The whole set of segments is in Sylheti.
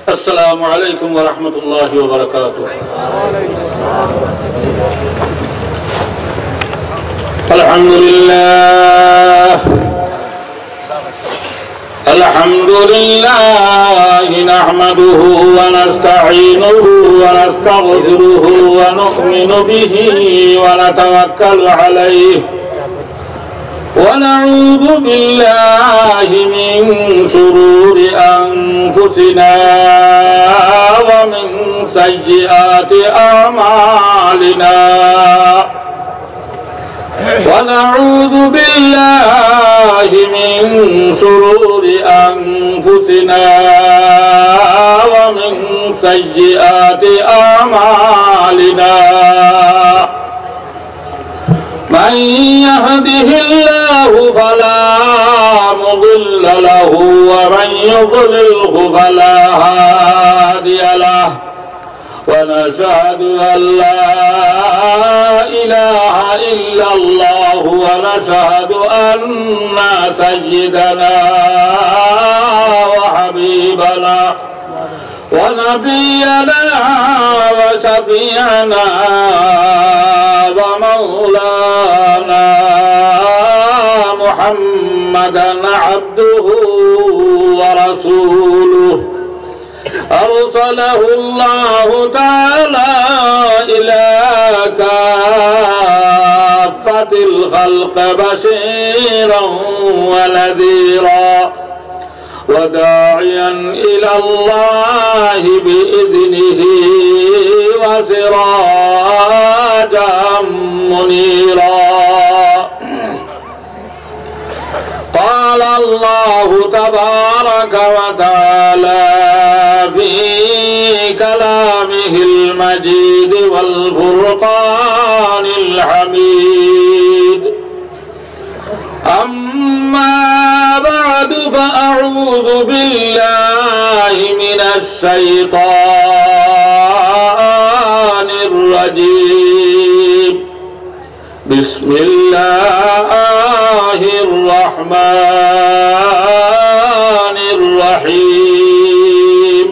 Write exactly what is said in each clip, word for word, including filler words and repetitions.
السلام عليكم ورحمة الله وبركاته. الحمد لله. الحمد لله نحمده ونستعينه ونستغفره ونؤمن به ونتوكل عليه ونعوذ بالله من شرور أنفسنا ومن سيئات أعمالنا. ونعوذ بالله من شرور أنفسنا ومن سيئات أعمالنا. من يهده الله فلا مضل له ومن يضلله فلا هادي له. ونشهد أن لا إله إلا الله ونشهد أن سيدنا وحبيبنا ونبينا وشفيعنا ومولانا محمدا عبده ورسوله أرسله الله تعالى إلى كافة الخلق بشيرا ونذيرا وداعيا إلى الله بإذنه وسراجا منيرا. قال الله تبارك وتعالى في كلامه المجيد والفرقان الحميد: أما بعد فأعوذ بالله من الشيطان الرجيم. بسم الله الرحمن الرحيم.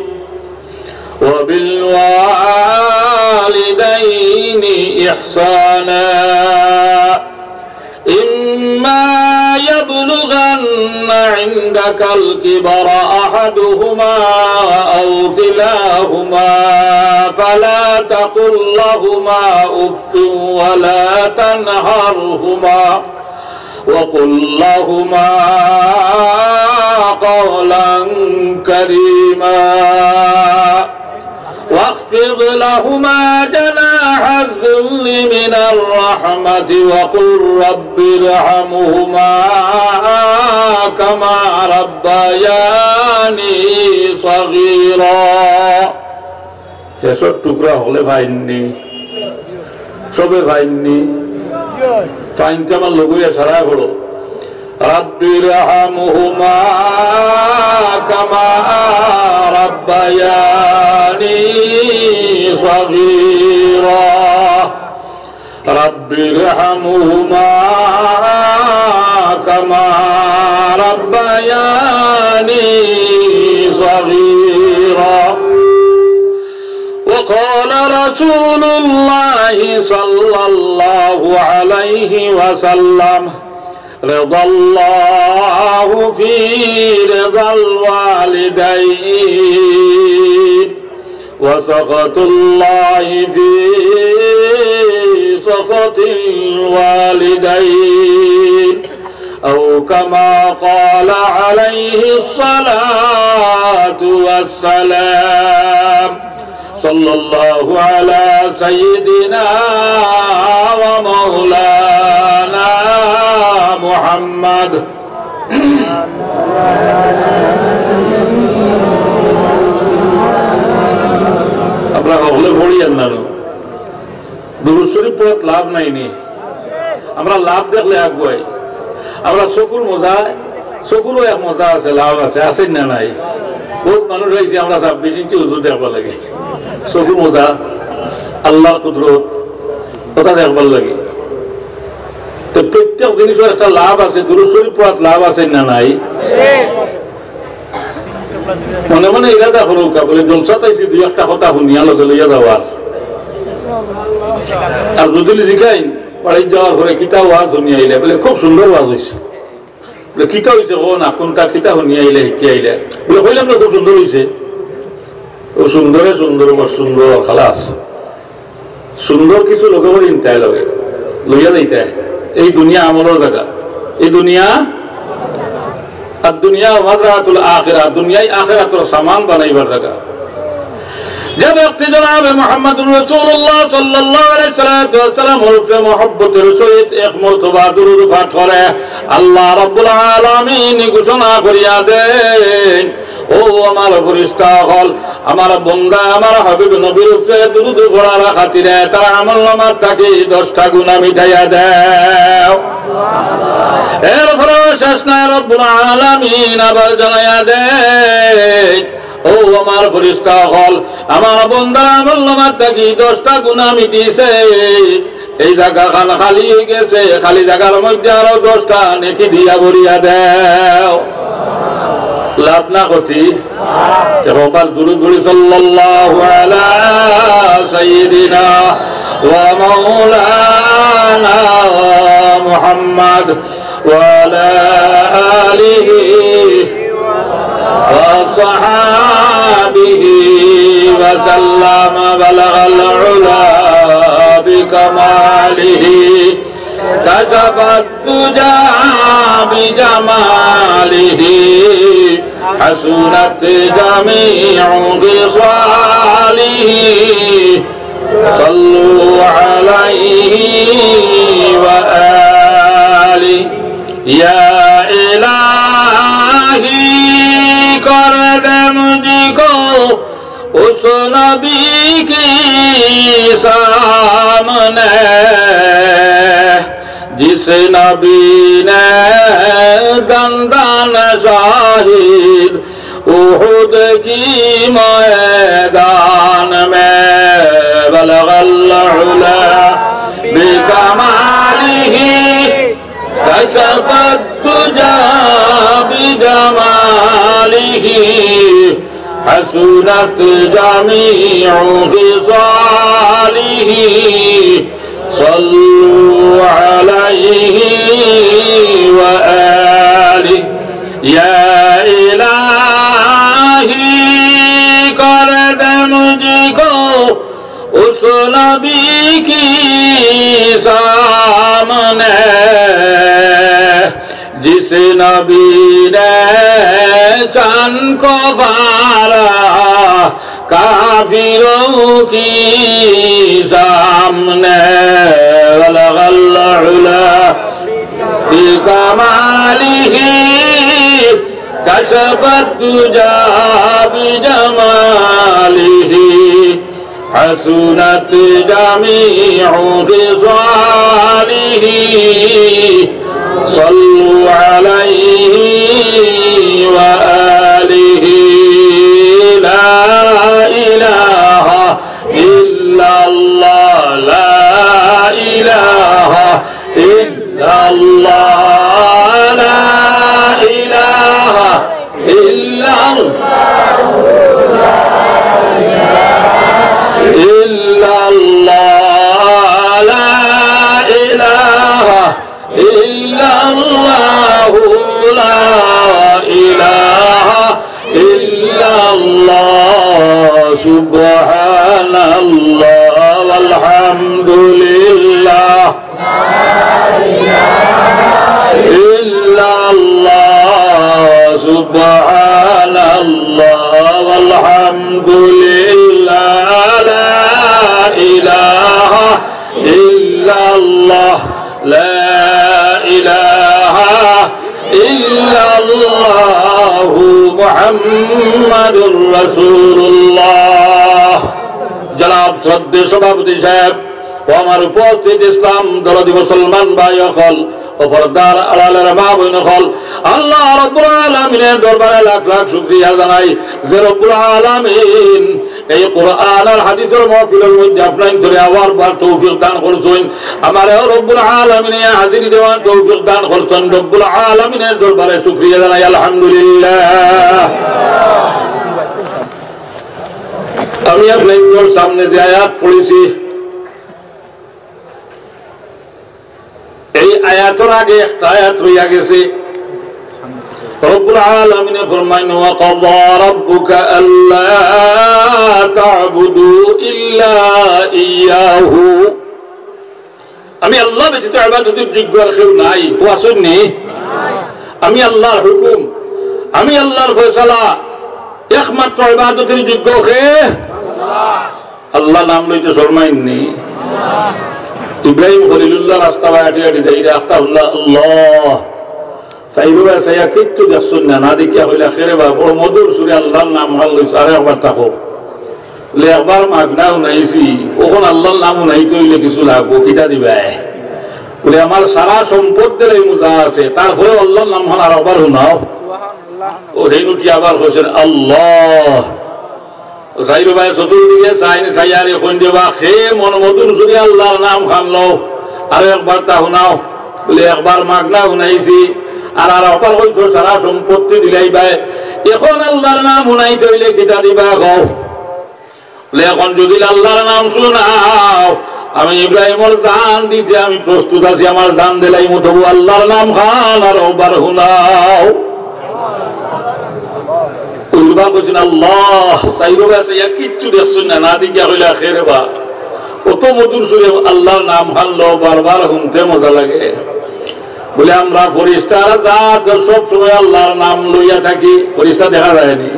وبالوالدين إحسانا. إما يبلغن عندك الكبر أحدهما أو كلاهما فلا تقل لهما أف ولا تنهرهما وقل لهما قولا كريما. واخفض لهما جناح الذل من الرحمة وقل رب ارحمهما كما ربياني صغيرا. হেষর টুকরা হকলে পাইননি, সবে পাইননি, পাইনতে আমার লগে সারা করো। رب ارحمهما كما ربياني صغيرا. رب ارحمهما كما ربياني صغيرا. وقال رسول الله صلى الله عليه وسلم: رضا الله في رضا الوالدين، وسخط الله في سخط الوالدين، أو كما قال عليه الصلاة والسلام. صلى الله على سيدنا ومولانا محمد. আমরা হকলে পড়ি আর না, দুরূদ শরীফ পড়াত লাভ নাই নি। আমরা লাভ দেখলে আগুয়াই। আমরা চকুর মজা, চকুরও এক মজা আছে, লাভ আছে, আছে না নাই? বহুত মানুষ আইছে, আমরা ছাব্বিশ ইঞ্চি হুজুর দেখবার লাগি। চকুর মজা, আল্লাহর কুদরত, কথা দেখবার লাগি। তো প্রত্যেক জিনিসের একটা লাভ আছে, দুরূদ শরীফ পড়াত লাভ আছে না নাই? মনে মনে ইরাদা করউক্কা, বুলে, "জলসাত আইছি, দুই একটা কথা হুনিয়া লগে লইয়া যাওয়ার।" আর যদি জিকাইন, বাড়িত যাওয়ার পরে, "কিতা ওয়াজ হুনিয়া আইলে?" বুলে, "খুব সুন্দর ওয়াজ অইছে।" বুলে, "কিতা অইছে কও না, কুনটা কিতা হুনিয়া আইলে, হিকিয়া আইলে?" বুলে, "কইলাম না, খুব সুন্দর অইছে।" ও সুন্দরে সুন্দর, বড় সুন্দর, খালাস। সুন্দর কিছু লগে করি ইনতায় লগে লইয়া যাইতায়। এই দুনিয়া আমলর জাগা, এই দুনিয়া, আর দুনিয়া মাজরাতুল আখিরা, দুনিয়াই আখিরাতর সামান বানাইবার জাগা। যে ব্যক্তি জনাবে মুহাম্মদুর রাসূলুল্লাহ সাল্লাল্লাহু আলাইহি সাল্লাতু ওয়াসাল্লামর উপরে মহব্বতের সহিত এক মর্তবা দুরূদ পাঠ করে, আল্লাহ রাব্বুল আলামিন ঘোষণা করিয়া দেন, "ও আমার ফিরিস্তা অকল, আমার বন্দা, আমার হাবিব নবীর উপরে দুরূদ পড়ার খাতিরে তার আমলনামার থাকি দশটা গুনাহ মিটাইয়া দেও।" এরপরেও শেষ নাই, রব্বুল আলামিন আবার জানাইয়া দেন, "ও আমার ফিরিস্তা অকল, আমার বন্দার আমলনামার থাকি দশটা গুনাহ মিটিছে, এই জাগাখান খালি অইগেছে, খালি জাগার মধ্যে আরো দশটা নেকি দিয়া ভরিয়া দেও।" লাভ না ক্ষতি? তে হকল দুরূদ পড়ি, সাল্লাল্লাহু আলা সাইয়্যিদিনা ওয়া মাওলানা মুহাম্মদ ওয়া আলা আলিহি وأصحابه وسلم، بلغ العلا بكماله، كشف الدجى بجماله، حسنت جميع خصاله، صلوا عليه وآله। یا الہی، کر دے مجھ کو اس نبی کے سامنے، جس نبی نے دندان شاہد احد کی میدان میں، بلغ العلا بکمالہ، كشف الدجى بجماله، حسنت جميع خصاله، صلوا عليه وآله۔ یا الہی، کر دے مجھ کو اس نبی کے سامنے، جس نبی نے چاند کو پارا کافروں کے سامنے، بلغ العلا بکمالہ، کشف الدجی بجمالہ، حسنت جمیع خصالہ، صلوا علیہ وآلہ۔ لا الہ الا اللہ، لا الہ الا اللہ، لا الہ الا اللہ، الا اللہ، لا الہ الا اللہ، لا الہ الا اللہ، سبحان اللہ والحمد للہ۔ الا اللہ، سبحان اللہ والحمد للہ، لا الہ الا اللہ، لا الہ الا اللہ، محمد رسول اللہ۔ জনাব শ্রদ্ধেয় সভাপতি সাহেব, ও আমার উপস্থিত ইসলাম দরদি মুসলমান ভাই অকল, ও পর্দার আড়ালের মা বইন অকল, আল্লাহ রব্বুল আলামিনের দরবারে লাখ লাখ শুকরিয়া জানাই যে রব্বুল আলামিন এই কোরআন আর হাদিসর মাহফিলর মধ্যে আপনাইন্তরে আওয়ার বার তৌফিক দান করছইন। আমারেও রব্বুল আলামিনে হাজিরি দেওয়ার তৌফিক দান করছইন। রব্বুল আলামিনর দরবারে শুকরিয়া জানাই, আলহামদুলিল্লাহ। আমি আপনাইন্তর সামনে যে আয়াত পড়ছি, এই আয়াতর আগে একটা আয়াত রইয়া গেছে। রব্বুল আলামিনে ফরমাইন, "ওয়া কাযা রাব্বুকা আল্লা তা'বুদু ইল্লা ইয়াহু।" আমি আল্লাহ ব্যতীত ইবাদতের যোগ্য আর কেউ নাই। কওয়া শুননি? আমি আল্লাহর হুকুম, আমি আল্লাহর ফয়সালা, একমাত্র ইবাদতের যোগ্য কে? আল্লাহ নাম লইতে শরমাইননি? ইব্রাহিম খলিলুল্লাহ রাস্তা বায় আটি আটি যাইরা, আস্তাগফিরুল্লাহ, আল্লাহ। চাইরোবায় চাইয়া কিচ্ছু দেখছইন না, না দেখিয়া কইলা, "কেরে বা, বড় মধুর সুরে আল্লাহর নাম খান লইছ, আরো একবার তা কও।" বলে, "একবার মাগনা হুনাইছি, অখন আল্লাহর নাম হুনাইতে অইলে কিছু লাগবো, কিতা দিবায়?" বলে, "আমার সারা সম্পদ দিলাইমু যা আছে, তারপরে আল্লাহর নাম খান আর একবার হুনাও।" ও হেইন উঠি আবার কইছইন, "আল্লাহ।" চাইরোবায় চতুর্দিকে চাইন, চাইয়া রে কইন, "রে বা, কে মন মধুর সুরে আল্লাহর নাম খান লও, আরো একবার তা হুনাও।" বলে, "একবার মাগনা হুনাইছি, আর আর একবার কইছো সারা সম্পত্তি দিলাইবায়, অখন আল্লাহর নাম হুনাইতে অইলে কিতা দিবা কও?" বলে, "অখন যদি আল্লাহর নাম হুনাও, আমি ইব্রাহিমর জান দিতে আমি প্রস্তুত আছি, আমার জান দিলাইমু, তবু আল্লাহর নাম খান আর একবার হুনাও।" ওইবা কইছইন, "আল্লাহ।" চাইরোবায় চাইয়া কিচ্ছু দেখছইন না, না দেখিয়া কইলা, "কেরে বা, অত মধুর সুরে আল্লাহর নাম খান লও, বারবার হুনতে মজা লাগে।" বলে, "আমরা ফিরিস্তারা জাত সব সময় আল্লাহর নাম লইয়া থাকি।" ফিরিস্তা দেখা যায়নি,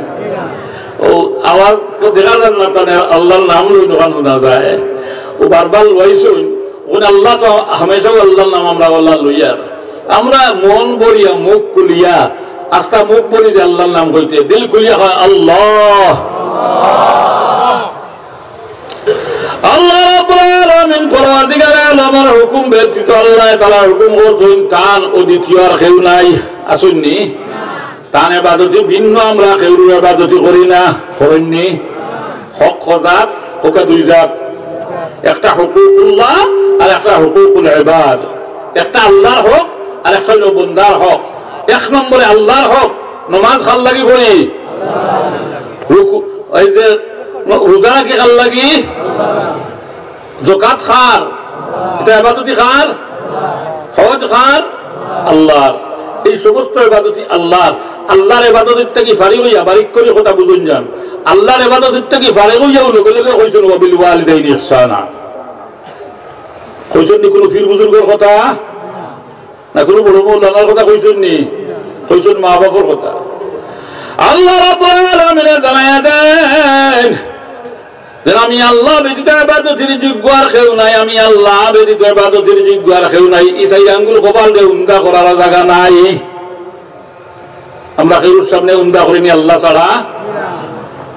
ও আওয়াজ তো দেখা যায় না, তানে আল্লাহর নাম লই দোকান হুনা যায়। ও বারবার লইছইন, অখন আল্লাহ তো হামেশাউ আল্লাহর নাম আমরা আল্লাহ লইয়ার। আমরা মন ভরিয়া, মুখ খুলিয়া, আস্তা মুখ ভরি যে আল্লাহর নাম কইতে, দিল খুলিয়া কয়, "আল্লাহ।" আল্লাহ রাব্বুল আলামিন পরওয়ারদিগারে আলমর হুকুম ব্যতীত আল্লাহ তাআলা হুকুম করছইন, তান অদ্বিতীয় আর কেউ নাই। আছইননি? তান ইবাদতি ভিন্ন আমরা কেউর ইবাদতি করি না, করইননি? হক ক জাত, হক দুই জাত। একটা হুকুকুল্লাহ আর একটা হুকুকুল ইবাদ। একটা আল্লাহর হক আর একটা অইলো বন্দার হক। এক নম্বরে আল্লাহর হক, নমাজ কার লাগি পড়ি? রুকু, এই যে রোজা রাখি কার লাগি? যাকাত কার? ইটা ইবাদতি কার? হজ কার? আল্লাহর। এই সমস্ত ইবাদতি আল্লাহর। আল্লাহর ইবাদতির থাকি ফারিগ অইয়া, বারিক করি কথা বুঝইন যান, আল্লাহর ইবাদতির থাকি ফারিগ অইয়াউ লগে লগে কইছইন, "ওয়াবিল ওয়ালিদাইনি ইহসানা।" কইছইননি কুনু পীর বুজুর্গর কথা? না কুনু বড় মৌলানার কথা কইছইননি? কইছইন মা বাপর কথা। আল্লাহ রাব্বুল আলামিনে জানাইয়া দেন, যেন আমি আল্লাহ ব্যতীত ইবাদতির যোগ্য আর কেউ নাই, আমি আল্লাহ ব্যতীত ইবাদতির যোগ্য আর কেউ নাই। ই চাইর আঙ্গুল কপাল দিয়া উন্দা করার জাগা নাই। আমরা কেউর সামনে উন্দা করিনি আল্লাহ ছাড়া,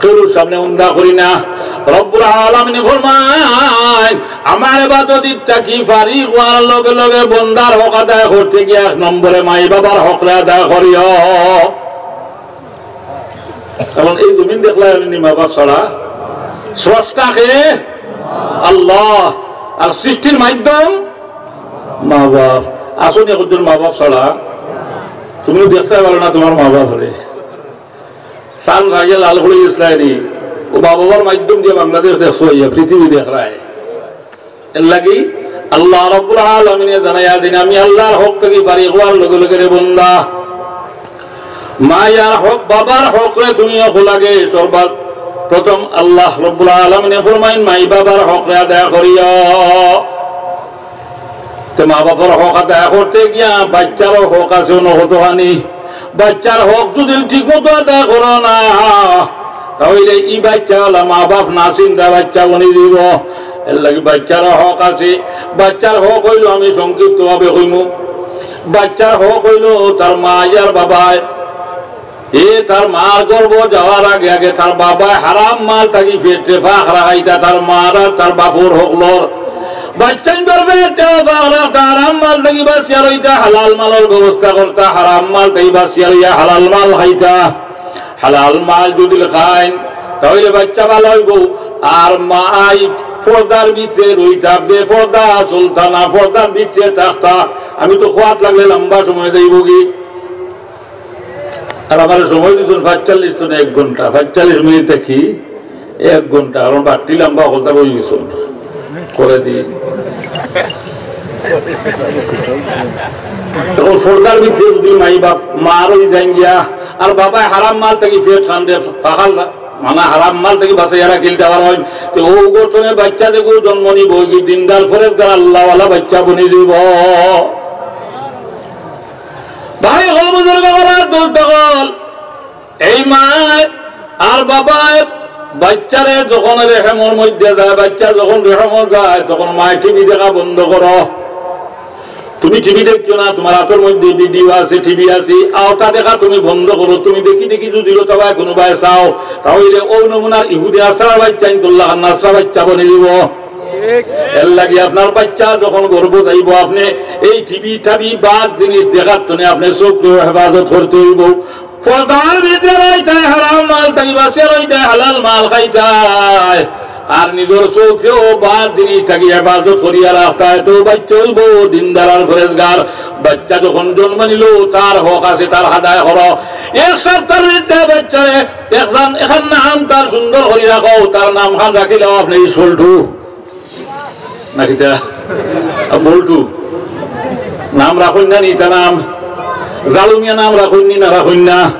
কেউর সামনে উন্দা করি না। রব্বুল আলামিন ফরমাইন, আমার ইবাদতির থাকি ফারিগ অওয়ার লগে লগে বন্দার হক আদায় করতে গিয়া এক নম্বরে মাই বাবার হকরে আদায় করিও। কারণ এই জমিন দেখলায় নি মা বাপ ছাড়া। স্রষ্টা কে? আল্লাহ। আর সৃষ্টির মাধ্যম মা বাপ। আছইননি একজন মা বাপ ছাড়া? তুমি দেখতায় পারো না তুমার মা বাপরে। চান রাগিয়া লাল করি গেছলায় নি। ও মা বাবার মাধ্যম দিয়া বাংলাদেশ দেখছো, ইয়া পৃথিবী দেখরায়। এরলাগি আল্লাহ রাব্বুল আলামিনে জানাইয়া দিন, আমি আল্লাহর হক থাকি ফারিগ অওয়ার লগে লগে রে বন্দা, মায়ার হক, বাবার হকরে তুমি অকল আগে সর্বপ্রথম আল্লাহ রাব্বুল আলামিনে ফরমাইন, মাই বাবার হকরে আদায় করিও। তে মা বাপর হক আদায় করতে গিয়া বাইচ্চারও হক আছে অনো কতখানি। বাইচ্চার হক যদি ঠিক মতো আদায় করো না, তাইলে ই বাইচ্চা অলা মা বাপ না চিন্তা বাইচ্চা বনি দিব। এরলাগি বাইচ্চারও হক আছে। বাইচ্চার হক অইলো, আমি সংক্ষিপ্তভাবে কইমু, বাইচ্চার হক অইলো তার মা আর বাবায়। এ তার মার গর্ভ যাওয়ার আগে আগে তার বাবায় হারাম মাল থাকি পেটে ফাঁক রাখাইতা, তার মার আর তার বাপর হকলর। বাইচ্চাইন্তর পেটে ফাঁক রাখতা, হারাম মাল থাকি বাঁচিয়া রইতা, হালাল মালর ব্যবস্থা করতা, হারাম মাল থাকি বাঁচিয়া রইয়া হালাল মাল খাইতা। হালাল মাল যদি খাইন, তাইলে বাচ্চা ভালা অইবো। আর মাই পর্দার ভিতরে রইতা, বেপর্দা চলতা না, পর্দার ভিতরে থাকতা। আমি তো কওয়াত লাগলে লম্বা সময় যাইবোগি। আর আমারে সময় দিছইন পাঁচচল্লিশ তো না, এক ঘন্টা, পাঁচচল্লিশ মিনিট থাকি এক ঘন্টা, কারণ বাট্টি লম্বা কথা কই গেছইন। করে দি। অখন পর্দার ভিতরে যদি মাই বাপ মার অই যাইন গিয়া, আর বাবায় হারাম মাল থাকি পেট খান্দে, পাখাল মানে হারাম মাল থাকি বাঁচাইয়া রাখিল দেওয়ার অইন, তে অউ গর্তনে বাচ্চা যেগু জন্ম নিবো, অউ কি দিনদার ফরেজগার আল্লাহওয়ালা বাচ্চা বনি দিবো। ভাই অকল, বুজুর্গ অকল, দোস্ত অকল, এই মায় আর বাবায় বাচ্চারে যখন রেহেমর মধ্যে যায়, বাচ্চা যখন রেহেমর যায়, তখন মায় টিভি দেখা বন্ধ করো। তুমি টিভি দেখছো না, তুমার আতর মধ্যে ভিডিও আছে, টিভি আছে, অউটা দেখা তুমি বন্ধ করো। তুমি দেখি দেখি যদি লতাবায় কুনুবায় চাও, তাইলে অউ নমুনার ইহুদি নাসারার বাচ্চা ইনতুল্লাহ নাসারার বাচ্চা বনি দিবো। এর লাগি আপনার বাচ্চা যখন গর্ভ যাইবো, আপনে এই টিভি টাভি বাদ জিনিস দেখার তনে আপনে চউখরে হেফাজত করতে অইবো। পর্দার ভিতরে রইতায়, হারাম মাল থাকি বাঁচিয়া রইতায়, হালাল মাল খাইতায়। আর নিজর চউখরেও বাদ জিনিস থাকি হেফাজত করিয়া রাখতায়, তে বাচ্চা অইবো দিনদার আর ফরেজগার। বাচ্চা যখন জন্ম নিলো, তার হক আছে, তার আদায় করো। এক সপ্তাহর ভিতরে বাচ্চারে একখান, একখান নাম তার সুন্দর করি রাখো, তার নামখান রাখিলাও আপনে ইসলটু। না কিতা? আ, বল্টু। নাম রাখইন না নি, ইতা নাম? জালুমিয়া নাম রাখইন নি না রাখইন না?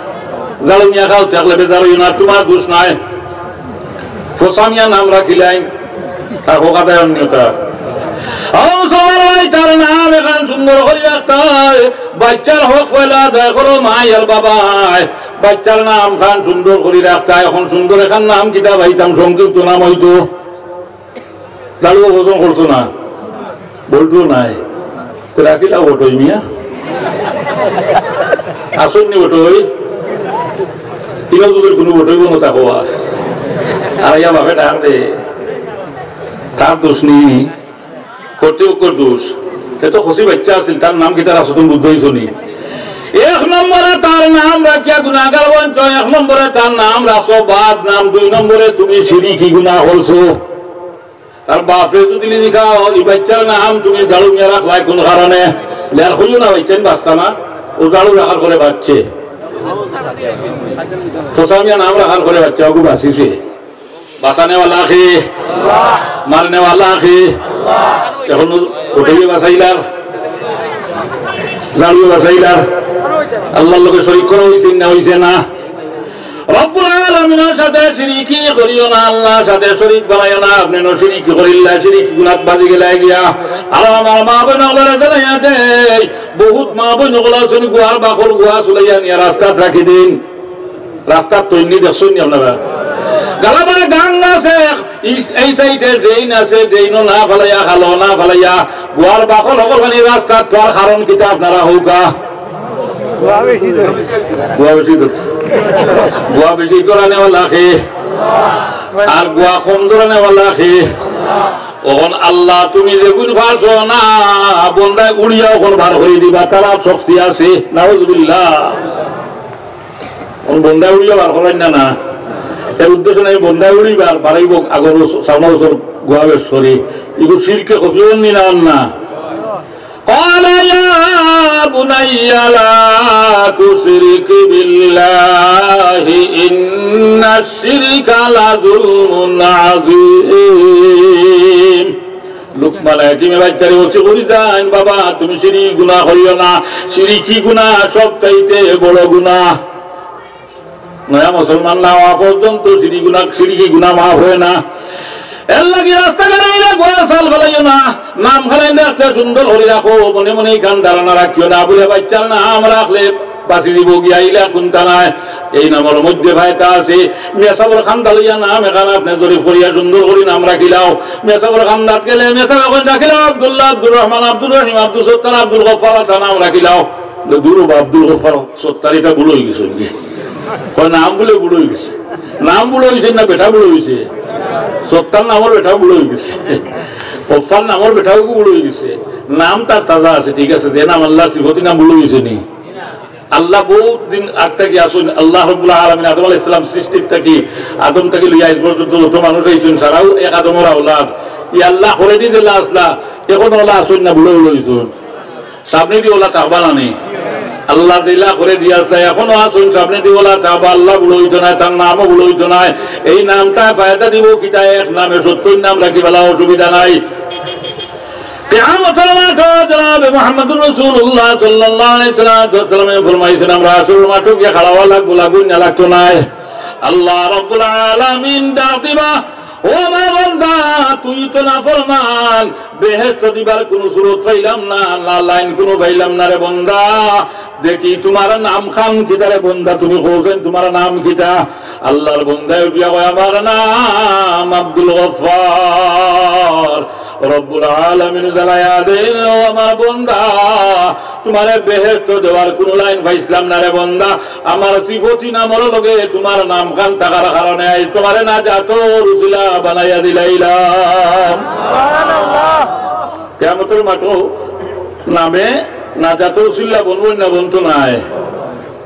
জালুমিয়া খাও, থাকলে বেজার অইও না, তুমার দোষ নাই। ফসামিয়া নাম রাখিলাইন, তার হক আদায় অইলো না। ও সবার ভাই, তার নাম একখান সুন্দর করি রাখতায়, বাচ্চার হক পয়লা আদায় করো, মায় আর বাবায়। বাচ্চার নামখান সুন্দর করি রাখতায়, অখন সুন্দর একখান নাম কিতা পাইতাম, সংক্ষিপ্ত নাম অইতো। জালু পছন্দ করছো না, বল্টু নাই, তে রাখিলাও বটই মিয়া। আসল নি বটই, ইলা যুগর কুনু বটই বনো তা হওয়া। আর ইয়া বাপে ডাক দে, তার দোষ নি, কর্তৃপক্ষর দোষ। তে তো খসি বাচ্চা আছিল, তার নাম কিতা রাখছো তুমি বুঝছো নি? এক নম্বরে তার নাম রাখিয়া গুনাগার বনছো, এক নম্বরে তার নাম রাখছো বাদ নাম, দুই নম্বরে তুমি শিরিকি গুনা করছো। তার বাপরে যদি জিকাও, "ই বাচ্চার নাম তুমি জালু মিয়া রাখলায় কুন কারণে?" লের কইও না, বাচ্চা বাঁচতা না, অউ জালু রাখার পরে বাঁচছে। ফসা মিয়া নাম রাখার পরে বাচ্চা অগু বাঁচিছে। বাঁচানেওয়ালা কে? মারনেওয়ালা কে? অখন বটইয়ে বাঁচাইলার, জালুয়ে বাঁচাইলার। আল্লাহর লগে শরিক করা অইছে না অইছে না? রব্বুল আলামিনের সাথে শিরিকি করিও না, আল্লাহর সাথে শরিক বানাইও না। আপনে নু শিরিকি করিলা, শিরিকি গুনাত বাজি গেলা গিয়া। আর আমার মা বইন অকলরে জানাইয়া দেই, বহুত মা বইন অকল আছইন, গুয়ার বাকল গুয়া ছুলাইয়া নিয়া রাস্তাত রাখি দেইন। রাস্তাত থইন নি, দেখছইন নি আপনারা? গালাবায় গাং আছে, এই, এই সাইডে ড্রেন আছে, ড্রেনও না ফালাইয়া, খালও না ফালাইয়া, গুয়ার বাকল অকল পানি রাস্তাত থওয়ার কারণ কিতা আপনারা কউক্কা? গুয়া বেশি ধরছে। গুয়া বেশি ধরছে। গুয়া বেশি ধরানেওয়ালা কে? আর গুয়া কম ধরানেওয়ালা কে? অখন আল্লাহ তুমি যেগুন পারছো না, বন্দায় উড়িয়া অখন বার করি দিবা, তার শক্তি আছে। নাউজুবিল্লাহ। অখন বন্দায় উড়িয়া বার করাইন না, না। এর উদ্দেশ্য নাই, বন্দায় উড়িবার, বাড়াইব আগর বছর, সামনের বছর গুয়া বেশ করি। ইগু শিরকে খফি অইন নি না, অইন না। قال يا بني لا تشرك بالله إن الشرك لظلم عظيم। লুকমান হাকিমে বাচ্চারে ওসি করি যাইন, "বাবা, তুমি শিরিকি গুনা করিও না।" শিরিকি গুনা সব চাইতে বড় গুনা। নয়া মুসলমান না অওয়া পর্যন্ত শিরিকি গুনা, শিরিকি গুনা মাফ অয় না। এর লাগি রাস্তাঘাটে আইলে গুয়ার ছাল ফালাইও না। নাম খানাইন রাখতে সুন্দর করি রাখো, মনে মনে ইখান ধারণা রাখিও না। বুলে বাচ্চার নাম রাখলে বাঁচি দিব গিয়া, ইলা কুন্তা নাই। এই নামর মধ্যে ফায়দা আছে। মেসাবর খান্দা লইয়া নাম এখান আপনে জরিফ করিয়া সুন্দর করি নাম রাখিলাও। মেসাবর খান্দাত গেলে মেসাবে কইন রাখিলাও আব্দুল্লাহ, আব্দুর রহমান, আব্দুর রহিম, আব্দুল সত্তার, আব্দুল গফফার, তা নাম রাখিলাও। দুরু বা আব্দুল গফফার সত্তার ইটা ভুল অই গেছে। কয় নাম বুলে ভুল অই গেছে। নাম ভুল অইছে না বেটা ভুল অইছে? সত্তার নামর বেটা ভুল অই গেছে। গফফার নামর বেটাও ভুল অই গেছে। নাম তার তাজা আছে, ঠিক আছে। যে নাম আল্লাহর সিফতি নাম ভুল অই গেছে নি? আল্লাহ বউত দিন আগ থাকি আছইন। আল্লাহ রাব্বুল আলামিন আদম আলাইহিস সালাম সৃষ্টির থাকি, আদম থাকি লইয়া আইজ পর্যন্ত যত মানুষ আইছইন, সারাউ এক আদমর আওলাদ। ই আল্লাহ খরেদি যেলা আছলা, অখনো অলা আছইন না বুড়া বুড়া অইছইন? সামনেদি অলা থাকবা না নি? আল্লাহ যেলা খরেদি আছলা, অখনো আছইন, সামনেদি অলা থাকবা। আল্লাহ বুড়া অইতো নায়, তার নামও বুড়া অইতো নায়। এই নামটা ফায়দা দিবো কিতা? এক নামে সত্তইর নাম রাখি ফালা, অসুবিধা নাই। কিয়ামতর মাঠো জনাবে মুহাম্মদুর রাসূলুল্লাহ সাল্লাল্লাহু আলাইহি ওয়াসাল্লামে ফরমাইছইন, আমরা হাশরর মাঠো গিয়া খাড়া অওয়া লাগবো, লাগবো না লাগতো নায়? আল্লাহ রাব্বুল আলামিন ডাক দিবা, "ও আমার বান্দা, তুই তো নাফরমান, বেহেশত দিবার কুনু সুরত পাইলাম না, না লাইন কুনু পাইলাম না রে বান্দা। দেখি তুমার নাম খান কিতা রে বান্দা, তুমি কও চাইন তুমার নাম কিতা?" আল্লাহর বান্দায় উঠিয়া কয়, "আমার নাম আব্দুল গফফার।" রব্বুল আলামিন জানাইয়া দেইন, "ও আমার বান্দা, তুমারে বেহেশত দেওয়ার কুনু লাইন পাইছলাম না রে বান্দা, আমার সিফতি নামর লগে তুমার নাম খান থাকার কারণে আইজ তুমারে নাজাতর উসিলা বানাইয়া দিলাইলাম।" কিয়ামতর মাঠো নামে নাজাতর উসিলা বনবো না, বনতো নায়?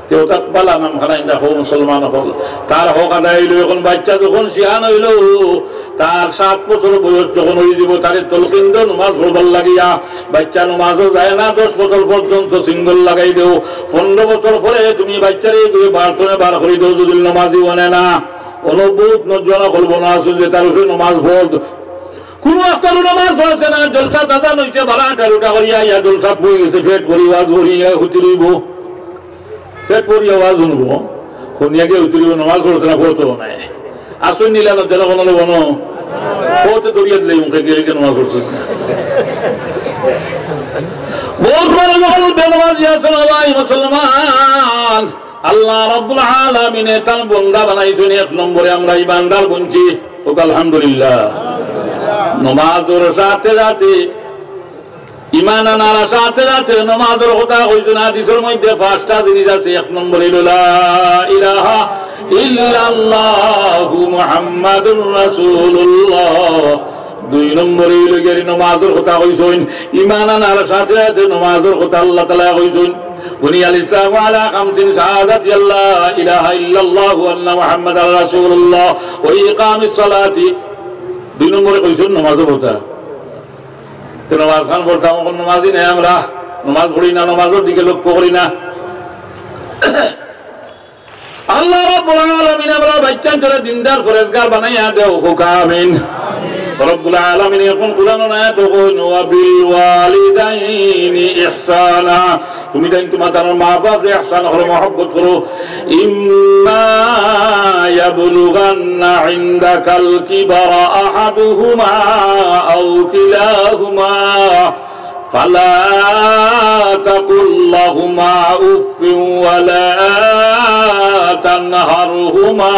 তে অতাত বালা নাম খান ইন্দা অইলো মুসলমান অকল। তার হক আদায় অইলো। অখন বাইচ্চা যখন শিয়ান অইলো, তার সাত বছর বয়স যখন অইযিবো, তারে তলকিন দেও নমাজ পড়বার লাগিয়া। বাইচ্চা নমাজও যায় না, দশ বছর পর্যন্ত সিঙ্গল লাগাই দেও। পনরো বছর পরে তুমি বাইচ্চারে গিয়া বারতনে বার করি দেও, যদি নমাজি অয় না। অনো বউত নওজোয়ান অকল বনো আছইন যে তার উপরে নমাজ ফরজ। কুনু আখতারও নমাজ পড়ছে না, জলসা দাদা নইছে, বারোটা তেরোটা করিয়া আইয়া জলসা বই গেছে, পেট ভরি ওয়াজ করিয়া হুতি রইবো। পেট ভরিয়া ওয়াজ হুনবো, হুনিয়া গিয়া হুতি রইবো, নমাজ পড়ছে না, পড়তো নায়। আসইন নিলা না, যেন কোনো বনো, পড়তে দরিয়া দিলে মুখে গেলে কেন নমাজ পড়ছে না? বউত বড় বড় বেনমাজি আছে না ভাই মুসলমান। আল্লাহ রাব্বুল আলামিনে তান বন্দা বানাইছইন, এক নম্বরে আমরা ইমানদার বনছি। কউক্কা আলহামদুলিল্লাহ। নমাজর সাথে সাথে, ইমান আনার সাথে সাথে নমাজর কথা কইছইন। হাদিসর মধ্যে পাঁচটা জিনিস আছে। এক নম্বর অইলো লা ইলাহা ইল্লাল্লাহু মুহাম্মাদুর রাসূলুল্লাহ। দুই নম্বরে অইলো গিয়া নমাজর কথা কইছইন। ইমান আনার সাথে সাথে নমাজর কথা আল্লাহ তাআলা কইছইন, "বুনিয়াল ইসলামু আলা খামসিন, শাহাদাতি আল্লা ইলাহা ইল্লাল্লাহু ওয়া আন্না মুহাম্মাদার রাসূলুল্লাহ ওয়া ইকামিস সালাতি।" দুই নম্বরে কইছইন নমাজর কথা। তো নমাজ খান পড়তাম, অখন নমাজি নাই আমরা, নমাজ পড়ি না, নমাজর দিকে লক্ষ্য করি না। আল্লাহ রাব্বুল আলামিন আমরার বাইচ্চাইন্তরে দিনদার পরেজগার বানাইয়া দেও, কউক্কা আমিন। রব্বুল আলামিন অখন কুরআনর আয়াতো কইন, "ওয়া বিল ওয়ালিদাইনি ইহসানা।" তুমি তাইন তুমার তান মা বাপরে ইহসান করো, মহব্বত করো। "ইম্মা ইয়াবলুগান্না ইনদাকাল কিবারা আহাদুহুমা আও কিলাহুমা।" فلا تقل لهما أف ولا تنهرهما।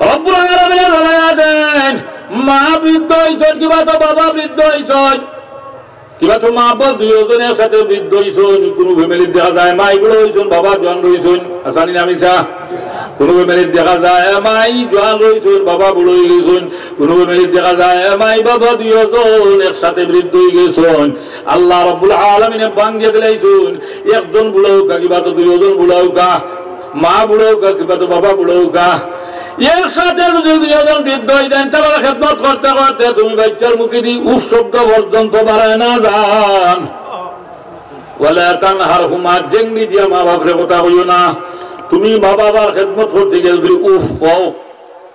রব্বুল আলামিনে জানাইয়া দেইন, মা বৃদ্ধ অইছইন, কিবা তো বাবা বৃদ্ধ অইছইন, কিবা তো মা বাপ দুইওজন একসাথে বৃদ্ধ অইছইন, কুনু ফ্যামিলিত দেখা যায় মাই বুড়া অইছইন, বাবা জোয়ান রইছইন, আছানি না মিছা? কুনু ফ্যামিলিত দেখা যায় মাই জোয়ান রইছইন, বাবা বুড়া অইগেছইন, কুনু ফ্যামিলিত দেখা যায় মাই বাবা দুইওজন একসাথে বৃদ্ধ অইগেছইন। আল্লাহ রাব্বুল আলামিনে ভাঙ্গিয়া দিলাইছইন, একজন বুড়া অউক্কা, কিবা তো দুইওজন বুড়া অউক্কা, মা বুড়া অউক্কা, কিবা তো বাবা বুড়া অউক্কা, একসাথে যদি দুইওজন বৃদ্ধ অইযাইন, তারার খেদমত করতে করতে তুমি বাইচ্চার মুখেদি উফ শব্দ পর্যন্ত বারায় না যান। ওয়ালা তানহারহুমা, জেংড়ি দিয়া মা বাপরে কথা কইও না। তুমি মা বাবার খেদমত করতে গিয়া যদি উফ কও,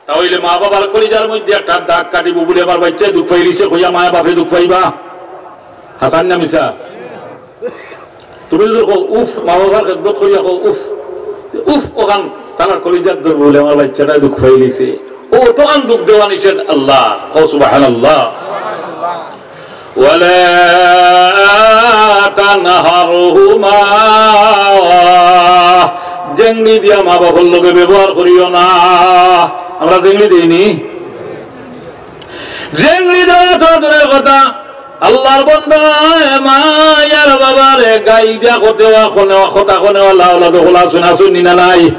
তা অইলে মা বাবার কলিজার মধ্যে একটা দাগ কাটিবো, বুলে আমার বাইচ্চায় দুখ পাইলিছে কইয়া মা বাপে দুখ পাইবা। হাছা না মিছা? তুমি যদি কও উফ, মা বাবার খেদমত করিয়া কও উফ, উফ অখান তারার কলিজাত ধরবো, বুলে আমার বাইচ্চাটায় দুখ পাইলিছে। ও, অতখান দুখ দেওয়া নিষেধ আল্লাহ। কও সুবহানাল্লাহ। ওয়ালা তানহারহুমা, জেংড়ি দিয়া মা বাপর লগে ব্যবহার করিও না। আমরা জেংড়ি দেইনি? জেংড়ি দেওয়া তো দূরের কথা, আল্লাহর বন্দায় মায় আর বাবারে গাইল দিয়া কতে ওয়া কনে ওয়া কথা কনে ওয়া লাউলা দখল আছইন, আছইন নি না নাই?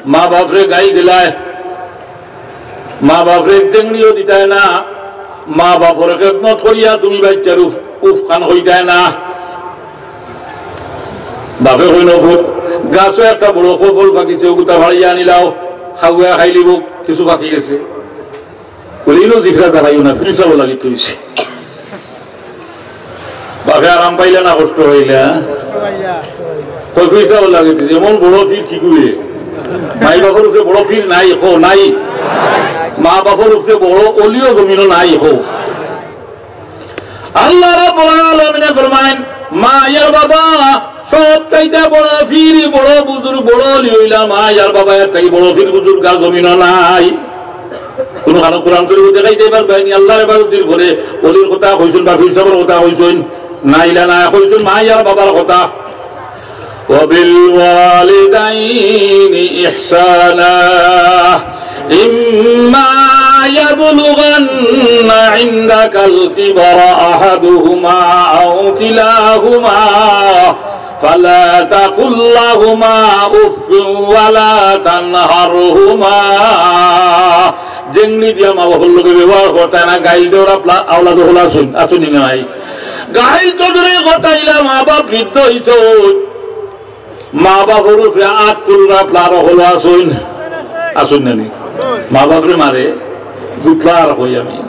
মা বাপরে গাইল দিলায়, মা বাপরে জেংড়িও দিতায় না, মা বাপর খেদমত করিয়া তুমি বাইচ্চার উফ, উফ খান কইতায় না। বাপে কইন, "ও পুত, গাছো একটা বড় কফল পাকিছে, অগুতা ফাড়িয়া আনিলাও, খাওয়া খাইলিবো, কিছু পাকি গেছে।" বলে, "ইনো জিফরা দাঁড়াইও না, ফিরসাবো লাগি থইছে।" বাপে আরাম পাইলা না কষ্ট পাইলা? কই, ফিরসাবো লাগি থইছে, এমন বড় ফির কি করে? মাই বাপর উপরে বড় ফির নাই, কও নাই। মা বাপর উপরে বড় অলিও জমিনো নাই, কও। আল্লাহ রাব্বুল আলামিনে ফরমাইন, মা আর বাবা সব চাইতে বড় ফির, বড় বুজুর্গ, বড় অলি অইলা মা আর বাবা, এর থাকি বড় ফির বুজুর্গ আর জমিনো নাই। কুনু খানো কোরআন শরীফ দেখাইতে পারবায়নি? আল্লাহর ইবাদত দিল করে, অলির কথা কইছইন বা ফির সাবর কথা কইছইন? না, ইলা না, কইছইন মা আর বাবার কথা। وبالوالدين إحسانا إما يبلغن عندك الكبر أحدهما أو كلاهما فلا تقل لهما أف ولا تنهرهما। জেংড়ি দিয়া মা বাপর লগে ব্যবহার করতায় না, গাইল দেওর আপলা আওলাদ অকল আছইন, আছইন নি নাই? গাইল তো দূরর কথা, ইলা মা বাপ বৃদ্ধ অইছইন, মা বাপর উপরে আত তুলরা প্লার হলো আছইন, আছইন না নি? মা বাপরে মারে, গুটলা আর কই আমি।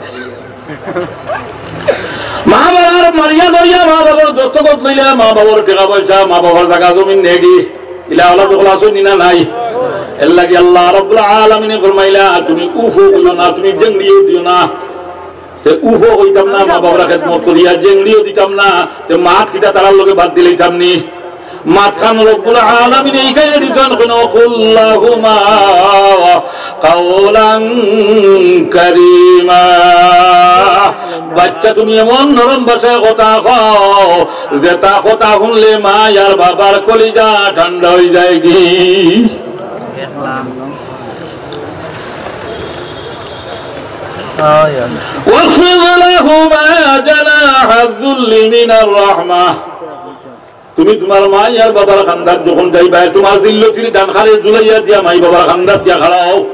মা বাবার মারিয়া ধরিয়া, মা বাবার দস্তখত লইলা, মা বাবার টেকা পয়সা, মা বাবার জাগা জমিন নেগি, ইলা আওলাদ অকল আছইন নি না নাই? এর লাগি আল্লাহ রাব্বুল আলামিনে ফরমাইলা, তুমি উফও কইও না, তুমি জেংড়িও দিও না। তে উফও কইতাম না, মা বাবার খেদমত করিয়া জেংড়িও দিতাম না, তে মাত কিতা তারার লগে বাদ দিলাইতাম নি? মাতখান রব্বুল আলামিনে হিকাইয়া দিছইন, কইন, "কুল লাহুমা কাওলান কারীমা।" বাচ্চা, তুমি এমন নরম ভাষায় কথা কও, যেটা কথা হুনলে মা আর বাবার কলিজা ঠান্ডা অইযায়গি। واخفض لهما جناح الذل من الرحمة। তুমি তুমার মা আর বাবার কান্দাত যখন যাইবায়, তুমার জিল্লতির ডান খারে ঝুলাইয়া দিয়া মাই বাবার কান্দাত গিয়া খাড়াও।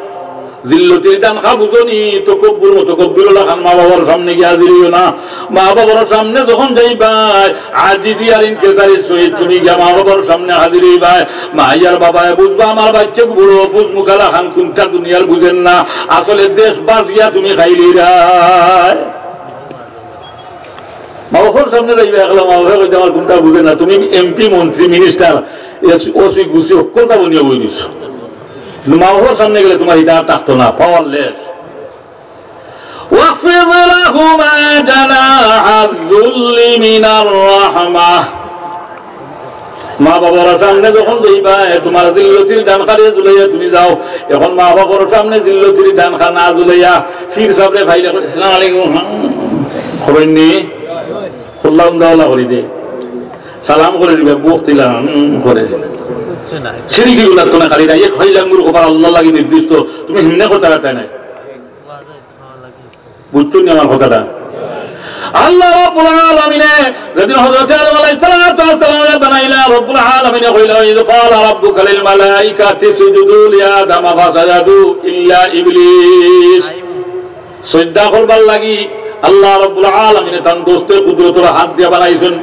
জিল্লতির ডান খা বুঝো নি? তকব্বুর, মুতকব্বির অলাখান মা বাবার সামনে গিয়া হাজির অইও না। মা বাবার সামনে যখন যাইবায়, আজিজি আর ইনকিসারির সহিত তুমি গিয়া মা বাবার সামনে হাজির অইবায়। মা আর বাবায় বুঝবা, আমার বাচ্চা বড় বুঝমুখা লাখান, কুন্তা দুনিয়ার বুঝের না, আসলে দেশ বাজিয়া তুমি খাইলিরায়। মা বাবার সামনে যাইবায় একলা, মা বাবায় কইতা আমার কুন্তা বুঝের না, তুমি এমপি, মন্ত্রী, মিনিস্টার, এসি, ওসি, গুসি, হক্কলতা বনিয়া বই দিছো। কিন্তু মা বাবার সামনে গেলে তুমার ইটা আর থাকতো না, powerless। واخفض لهما جناح الذل من الرحمة। মা বাবার সামনে যখন যাইবায়, তুমার জিল্লতির ডান খারে ঝুলাইয়া তুমি যাও। এখন মা বাবার সামনে জিল্লতির ডান খা না ঝুলাইয়া, পীর সাবরে পাইলে কই, "আসসালামু আলাইকুম।" খবর নি? খুল্লা উন্দা উল্লা করি দে। সালাম করি দিবা, বুক দিলা, হুম, করে। সিঁড়ি কি গুলা তো না খালি না, এক হইলাঙ্গুর কপাল আল্লাহর লাগি নির্দিষ্ট। তুমি হিমনে কথা রাখতে নাই। বুঝছো নি আমার কথাটা? আল্লাহ রাব্বুল আলামিনে যেদিন হযরত আদম আলাইহিস সালাতু ওয়াস সালামরে বানাইলা, রব্বুল আলামিনে কইলা, "ইয ক্বালা রাব্বুকা লিল মালাইকাতি উসজুদু লি আদামা ফাসাজাদু ইল্লা ইবলিস।" সজদা করবার লাগি আল্লাহ রাব্বুল আলামিনে তান দস্তে কুদরতর হাত দিয়া বানাইছইন।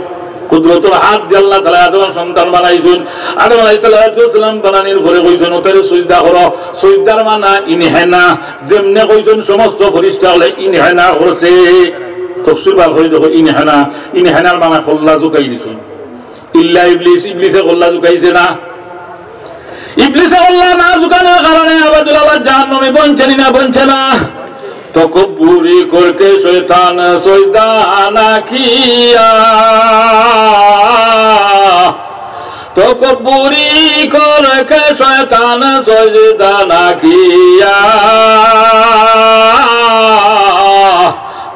কুদরতর হাত দিয়া আল্লাহ তাআলা আদমর সন্তান বানাইছইন। আদম আলাইহিস সালাতু ওয়াস সালাম বানানির পরে কইছইন, "অতারে সজদা করো।" সজদার মানা ইনহেনা। যেমনে কইছইন সমস্ত ফিরিস্তা অকলে ইনহেনা করছে। তফসির বার করি দেখো, ইনহেনা, ইনহেনার মানা কল্লা ঝুকাই দিছইন। ইল্লা ইবলিস, ইবলিসে কল্লা ঝুকাইছে না। ইবলিসে কল্লা না ঝুকানোর কারণে আবাদুল আবাদ জাহান্নামে বনছে নি না, বনছে না? তকব্বুরি করকে শয়তান সজদা না কিয়া। তকব্বুরি করকে শয়তান সজদা না কিয়া।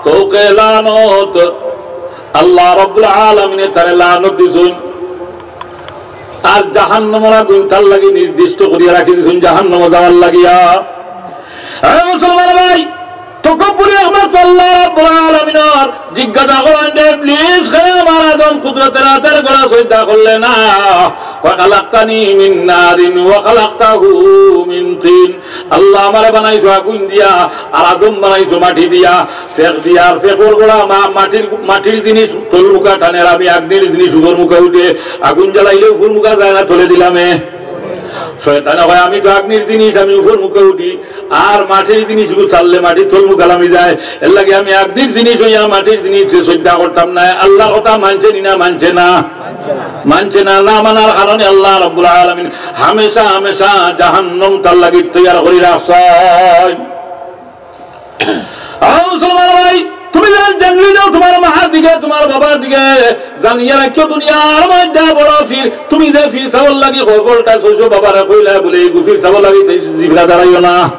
তোকে লানত, আল্লাহ রাব্বুল আলামিনে তারে লানত দিছইন। আর জাহান্নামর আগুন তার লাগি নির্দিষ্ট করিয়া রাখি দিছইন, জাহান্নামো যাওয়ার লাগিয়া। এ মুসলমান ভাই, তকব্বুরি একমাত্র আল্লাহ রাব্বুল আলামিনর। জিজ্ঞাসা করেন যে, "ইবলিস, কেনে আমার আদম কুদরতের হাতের গোড়া সজদা করলে না?" خلقتني من نار وخلقته من طين। আল্লাহ, আমারে বানাইছো আগুন দিয়া, আর আদম বানাইছো মাটি দিয়া। ফেক দিয়া, আর ফেকর গোড়া মা-, মাটির, মাটির জিনিস তলমুখা টানে, আর আমি আগ্নির জিনিস উপরমুখা উঠে। আগুন জ্বালাইলে উপরমুখা যায় না, তলে দিলামে। শয়তানে কয়, "আমি তো আগ্নির জিনিস, আমি উপরমুখা উঠি, আর মাটির জিনিস ছাড়লে মাটি তলমুখা লামি যায়। এর লাগি আমি আগ্নির জিনিস অইয়া মাটির জিনিস সইজ্জা করতাম না।" আল্লাহর কথা মানছে নি না মানছে না? মানছে না। না মানার কারণে আল্লাহ রাব্বুল আলামিন হামেশা হামেশা জাহান্নাম তার লাগি তৈয়ার করি রাখছইন। ও মুসলমান ভাই, তুমি যেন জানলি যাও তোমার মার দিকে, তোমার বাবার দিকে, জানিয়া রাখিও দুনিয়ার মধ্যে বড় পীর। তুমি যে পীর সাবর লাগি কবরটা ছইছো, বাবারে কইলা বলে, "এই পীর সাবর লাগি তুই জিফরা দাঁড়াইও না।"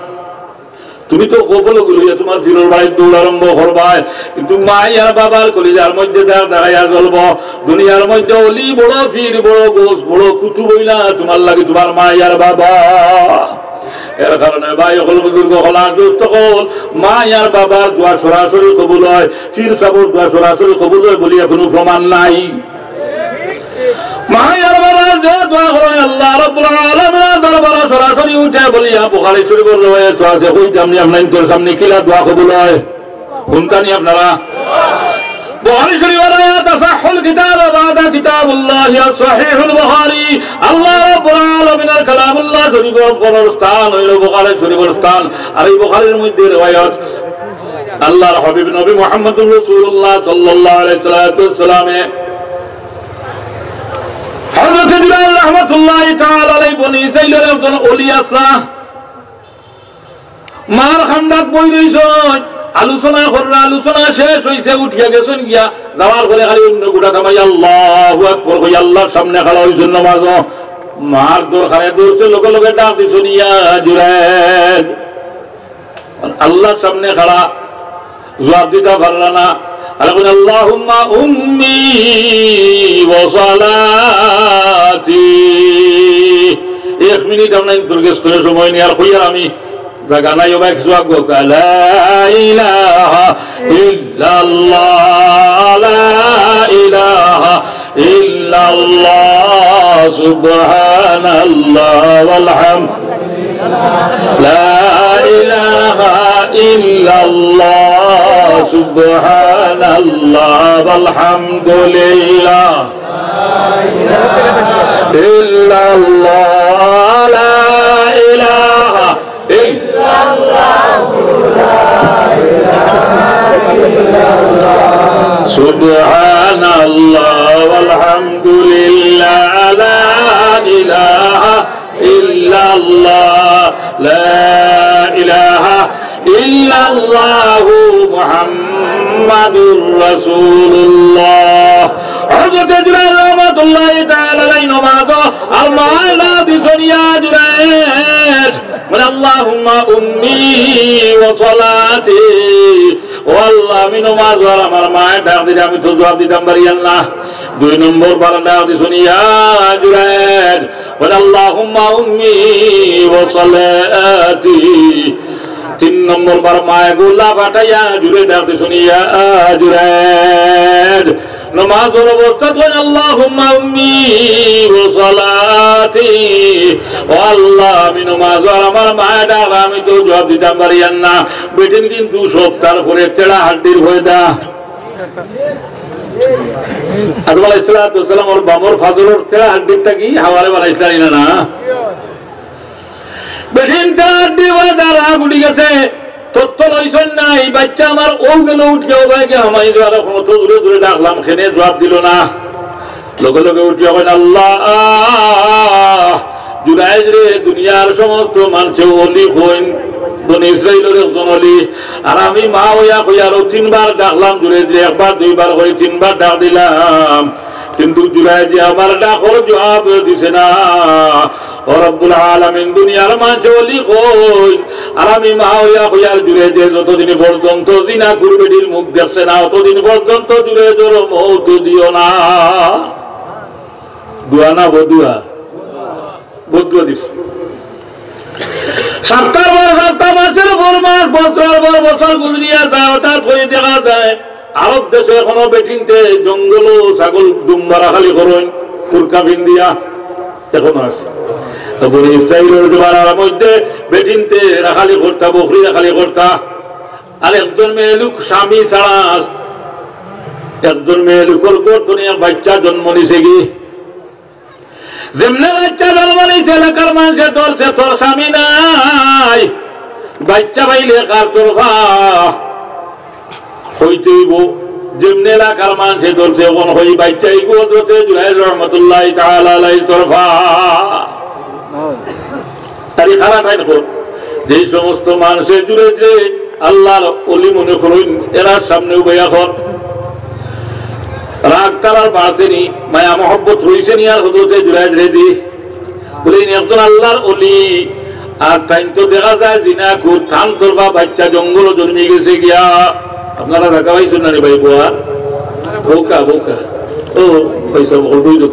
তুমি তো কবর গুলো হইয়া তোমার পীরর বাড়ির দৌড় আরম্ভ করবায়, কিন্তু মা আর বাবার কলিজার মধ্যে দাগ দাগাইয়া জ্বলবো। দুনিয়ার মধ্যে অলি বড়, পীর বড়, গৌস বড়, কুতুব অইলা তোমার লাগি তোমার মা আর বাবা। এর কারণে ভাই অকল, বুজুর্গ অকল, আর দোস্ত অকল, মা আর বাবার দোয়া সরাসরি কবুল হয়, পীর সাবর দোয়া সরাসরি কবুল হয় বলিয়া কোনো প্রমাণ নাই। মা আর বাবা যে দোয়া করে আল্লাহ রাব্বুল আলামিনের দরবারে সরাসরি উঠে বলিয়া বুখারী শরীফর রিওয়ায়াত আছে, কইতাম নি আপনাইনতর সামনে কিলা দোয়া কবুল হয়। হুনতা নি আপনারা? বুখারী শরীফর আয়াত, "أصح الكتاب بعد كتاب الله الصحيح البخاري।" আল্লাহ রাব্বুল আলামিনের কালামুল্লাহ শরীফর পরর স্থান অইলো বুখারী শরীফর স্থান। আর এই বুখারীর মধ্যে রিওয়ায়াত, আল্লাহর হাবিব নবী মুহাম্মদুর রাসূলুল্লাহ সাল্লাল্লাহু আলাইহি ওয়াসাল্লামে হযরত জিবরাইল রহমাতুল্লাহি তাআলা আলাইহি বনি ইসরাইলর একজন ওলি আছলা, মার কান্দাত বই রইছইন, আলোচনা কররা, আলোচনা শেষ অইছে, উঠিয়া গেছইন গিয়া, যাওয়ার পরে খালি অন্য গুটা থামাই আল্লাহু আকবার কই আল্লাহর সামনে খাড়া অইছইন নমাজো। মার দরকারে দৌড়ছে, লগে লগে ডাক দিছইন, "ইয়া জুরাইজ।" আল্লাহর সামনে খাড়া, জবাব দিতা পারলা না। আর কইন, "আল্লাহুম্মা উম্মি ওয়া সালাতি।" এক মিনিট আমরা ইন্তর গেছ করে সময় নিয়ে আর কইয়ার আমি জাগা নাই, ও ভাই, কিছু আগুয়া। লা ইলাহা ইল্লাল্লাহ, লা ইলাহা ইল্লাল্লাহ, সুবহানাল্লাহ, ওয়াল হামদ। لا إله إلا الله، سبحان الله، والحمد لله، إلا الله، لا إله إلا الله، سبحان الله، والحمد لله، لا إله إلا الله، لا إله إلا الله، محمد رسول الله। হযরত জিবরাইল রহমাতুল্লাহি তাআলা আলাইহি নমাজো আর মায় ডাক দিছইন, ইয়া জুরাইজ, মানে, আল্লাহুম্মা উম্মি ওয়া সালাতি। ও আল্লাহ, আমি নমাজো আর আমার মায় ডাক দিলে আমি তো জবাব দিতাম পারিয়ার না। দুই নম্বর বার ডাক দিছইন, ইয়া জুরাইজ, বলে, "আল্লাহুম্মা উম্মি ওয়া সালাতি।" তিন নম্বর বার মায় গলা ফাটাইয়া জুরে ডাক দিছইন, "ইয়া জুরাইজ।" নমাজর অবস্থাত কইন, "আল্লাহুম্মা উম্মি ওয়া সালাতি।" ও আল্লাহ, আমি নমাজো আর আমার মায় ডাক, আমি তো জবাব দিতাম পারিয়ার না। বেটিন কিন্তু সত্তার পরে তেড়া হাড্ডির পয়দা। আদম আলাইহিস সালাতু ওয়াস সালামর বামর ফাজলর তেড়া হাড্ডির থাকি হাওয়ারে বানাইছলা নি না, না? বেটিন তেড়া হাড্ডির পয়দা, রাগ উঠি গেছে, তত্ত্ব লইছইন না, এই বাইচ্চা আমার অউ গেল উঠিয়া অউ বাইগে হামাই দেওয়ার, অখন অত জুরে জুরে ডাকলাম, কেনে জবাব দিলো না। লগে লগে উঠিয়া কইন, "আল্লাহ, জুরাইজ রে, দুনিয়ার সমস্ত মানষে অলি কইন, বনি ইসরাইলর একজন অলি, আর আমি মা অইয়া কই আরো তিনবার ডাকলাম জুরাইজ রে, একবার দুইবার করি তিনবার ডাক দিলাম, কিন্তু জুরাইজে আমার ডাকর জবাব দিছে না।" ও রব্বুল আলামিন, দুনিয়ার মানষে অলি কইন, আর আমি মা অইয়া কই আর জুরাইজে যতদিন পর্যন্ত জিনাকুর বেটির মুখ দেখছে না, অতদিন পর্যন্ত জুরাইজর মউত দিও না। দোয়া না বদুয়া? বদুয়া দিছে। সাতটার পর সাতটা, মাসের পর মাস, বছরর পর বছর গুজরিয়া যায়, হঠাৎ করি দেখা যায় আরব দেশো এখনো বেটিন্তে জঙ্গলো ছাগল দুম্বা রাখালি করইন, বুরকা পিন্দিয়া। এখনো আছে। তো বনি ইসরাইলর জমানার মধ্যে বেটিন্তে রাখালি করতা, বকরি রাখালি করতা। আর একজন মেয়ে লোক স্বামী ছাড়া একজন মেয়ে লোকর গর্ভ থনে এক বাচ্চা জন্ম নিছে গি। যেমনে বাচ্চা জন্ম নিছে, এলাকার মানষে ধরছে, তোর স্বামী নাই, বাচ্চা পাইলে কার তরফা? কইতে অইবো। যেমনে এলাকার মানষে ধরছে, অখন কই বাচ্চা ইগু হযরতে জুরাইজ রহমতুল্লাহি তাআলা আলাইহির তরফা। তারি খারাপ আইন কর। যেই সমস্ত মানষে জুরাইজরে আল্লাহর ওলি মনে করইন, এরার সামনে উবাইয়া কর। রাগ তারার বাড়ছে নি, মায়া মহব্বত রইছে নি আর হযরতে জুরাইজরে দি? বলে, "ইনি একজন আল্লাহর ওলি, আর তাইন তো দেখা যায় জিনাকুর, তান তরফা বাচ্চা জঙ্গলো জন্মি গেছে গিয়া।" আপনারা দেখা পাইছেন না রে ভাই, বুয়া? বোকা, বোকা। ও, পয়সা বকল, দুই দুঃখ।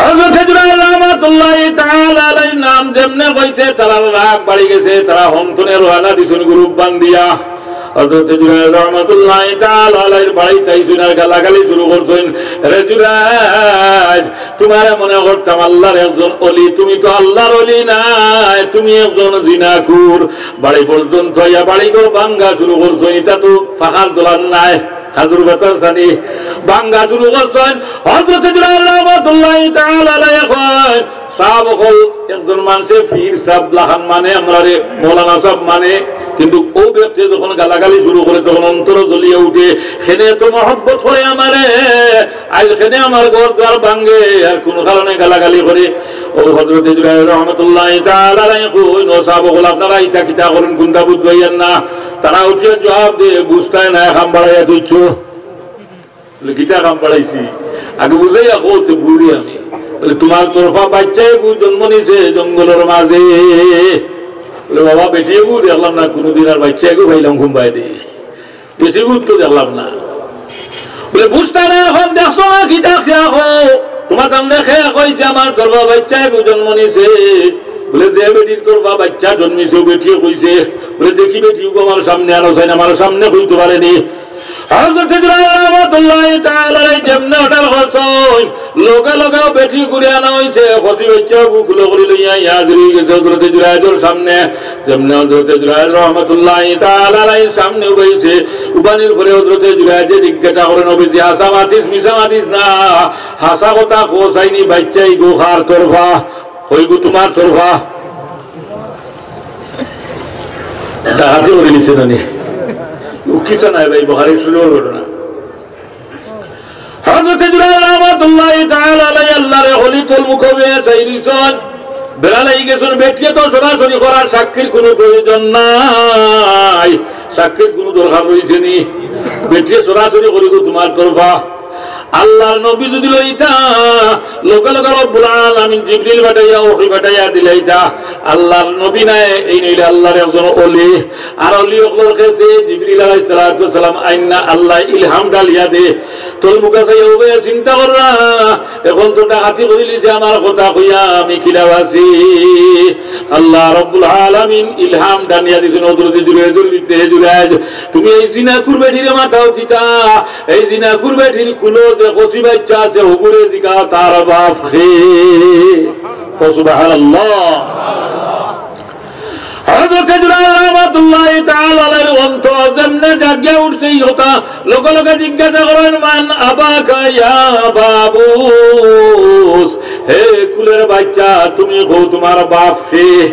হযরতে জুরাইজ রহমাতুল্লাহি তাআলা আলাইহির নাম যেমনে কইছে, তারার রাগ বাড়ি গেছে, তারা হন থনে রওয়ানা দিছইন গ্রুপ বান্ধিয়া। হযরতে জুরাইজ রহমাতুল্লাহি তাআলা আলাইহির বাড়িত আইছইন আর গালাগালি শুরু করছইন, "রে জুরাইজ, তুমারে মনে করতাম আল্লাহর একজন ওলি, তুমি তো আল্লাহর ওলি নায়, তুমি একজন জিনাকুর।" বাড়ি পর্যন্ত আইয়া বাড়িঘর ভাঙ্গা শুরু করছইন, ইটা তো ফাঁকার দোলান নায়, খাজুর বাতার সানি ভাঙ্গা শুরু করছইন। হযরতে জুরাইজ রহমাতুল্লাহি তাআলা আলাইহি কইন, সাব অকল, একজন মানষে পীর সাব লাখান মানে, আমরারে মৌলানা সাব মানে, কিন্তু অউ ব্যক্তিয়ে যখন গালাগালি শুরু করে, তখন অন্তর জ্বলিয়া উঠে, "কেনে এত মহব্বত করে আমারে, আইজ কেনে আমার ঘর দুয়ার ভাঙ্গে, আর কুন কারণে গালাগালি করে?" অউ হযরতে জুরাইজ রহমাতুল্লাহি তাআলা আলাইহি কইন, "ও সাব অকল, আপনারা ইতা কিতা করইন, কুনটা বুঝ পাইয়ার না?" তারা উঠিয়া জবাব দে, "বুঝতায় না, কাম বাড়াইয়া দিচ্ছ।" বলে, "কিতা কাম বাড়াইছি? আগে বুঝাইয়া কও, তে বুঝি আমি।" বলে, "তুমার তরফা বাচ্চা এগু জন্ম নিছে জঙ্গলর মাঝে।" বলে, "বাবা, বেটি এগু দেখলাম না কুনুদিন, আর বাচ্চা এগু পাইলাম কুনবায়দি? বেটি এগু তো দেখলাম না।" বলে, "বুঝতায় না, অখন দেখছো না কিতা, কিয়া কও? তুমার সামনে কে কইছে আমার তরফা বাচ্চা এগু জন্ম নিছে?" বলে, "যে বেটির তরফা বাচ্চা জন্মিছে, অউ বেটিয়ে কইছে।" বলে, "দেখি বেটি এগু আমার সামনে আনো চাইন, আমার সামনে কইতো পারে নি।" হযরতে জুরাইজ রহমাতুল্লাহি তাআলা আলাইহি যেমনে অর্ডার করছইন, লগে লগে বেটি ঘুরে আনা অইছে, খসি বাচ্চা বুকুলো করি লইয়া ইয়া হাজির অই গেছে হযরতে জুরাইজর সামনে। যেমনে হযরতে জুরাইজ রহমাতুল্লাহি তাআলা আলাইহির সামনে উবাইছে, উবানির পরে হযরতে জুরাইজে জিজ্ঞাসা করে, "নবীজি, হাছা মাতিস, মিছা মাতিস না, হাছা কথা কও চাইনি, বাচ্চা ইগু কার তরফা? কইগু তুমার তরফা?" ডাকাতি করি নিছে না নি? উকিসা নাই ভাই, বুখারী শরীফর ঘটনা। হযরতে জুরাইজ রহমাতুল্লাহি তাআলা আলাইহি আল্লাহর ওলি তলমুখা অইয়া চাইয়া রইছইন। বেড়া লাগি গেছইন, বেটিয়ে তো সরাসরি করার সাক্ষীর কুনু প্রয়োজন নাই। সাক্ষীর কুনু দরকার রইছে নি? বেটিয়ে সরাসরি করিগু তুমার তরফা। আল্লাহর নবী যুদি লইতা, লগে লগে রব্বুল আলামিন জিবরিল পাঠাইয়া, ওহী পাঠাইয়া দিলাইতা। আল্লাহর নবী নায়, এইন অইলা আল্লাহর একজন ওলি। আর ওলি অকলর গেছে জিবরিল আলাইহিস সালাতু ওয়াস সালাম আইন্না আল্লায় ইলহাম ঢালিয়া দে। তলমুখা চাইয়া উবাইয়া চিন্তা কররা, অখন তো ডাকাতি করিলিছে আমার কথা কইয়া, আমি কিলা বাচি? আল্লাহ রব্বুল আলামিন ইলহাম ঢালিয়া দিছইন হযরতে জুরাইজর ভিতরে, "হে জুরাইজ, তুমি এই জিনাকুর বেটিরে মাতাও কিতা?" এই জিনাকুর বেটির কুলো যে কচি বাইচ্চা আছে, হগুরে জিগাও তার বাফ কে? কও সুবহানাল্লাহ। হযরতে জুরাইজ রহমাতুল্লাহি তাআলা আলাইহির অন্তর যেমনে জাগিয়া উঠছে ই কথা, লগে লগে জিজ্ঞাসা করইন, "মান আবাকা ইয়া বাবুস?" হে কুলের বাইচ্চা, তুমি কও তুমার বাফ কে?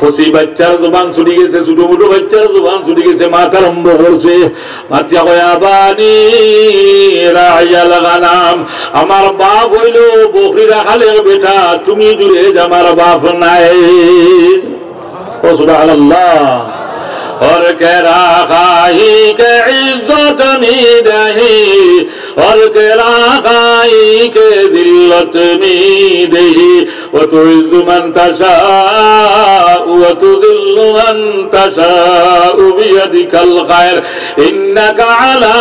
কচি বাইচ্চার জবান ছুটি গেছে, ছোট মোটো বাইচ্চার জবান ছুটি গেছে, মাত আরম্ভ করছে। মাতিয়া কয়, "আবানি রাইয়াল গানাম, আমার বাফ অইলো বকরি রাখালের বেটা, তুমি জুরাইজ আমার বাফ নায়।" কও সুবহানাল্লাহ। اور کرا خواہی کہ عزت می‌دهی، اور کرا خواہی کہ ذلت می‌دهی، وتعز من تشاء وتذل من تشاء بيدك الخير إنك على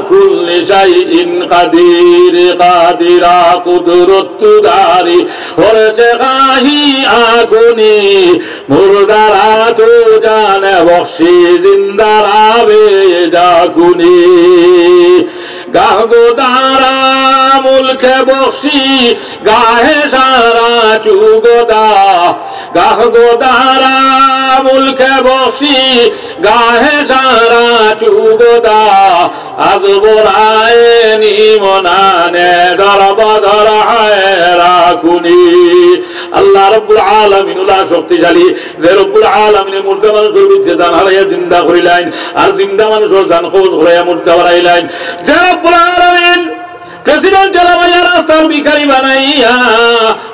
كل شيء قدير۔ قادرا قدرت تو داری، اور چه خواهی آ کنی، مردہ را تو جان بخشی، زندہ را بے جا کنی۔ گه گدارا ملک بخشی گاہ شاہراں چو گدا، گاہ گدارا ملک بخشی گاہ شاہراں چو گدا، از برای نیمونان در بدر حیرا کنی۔ আল্লাহ রাব্বুল আলামিন অলা শক্তিশালী, যে রব্বুল আলামিনে মুর্দা মানুষর ভিতরে জান হারাইয়া জিন্দা করিলাইন, আর জিন্দা মানুষর জান কবজ করাইয়া মুর্দা বানাইলাইন, যে রব্বুল আলামিন প্রেসিডেন্ট এলামাইয়া রাস্তার ভিখারি বানাইয়া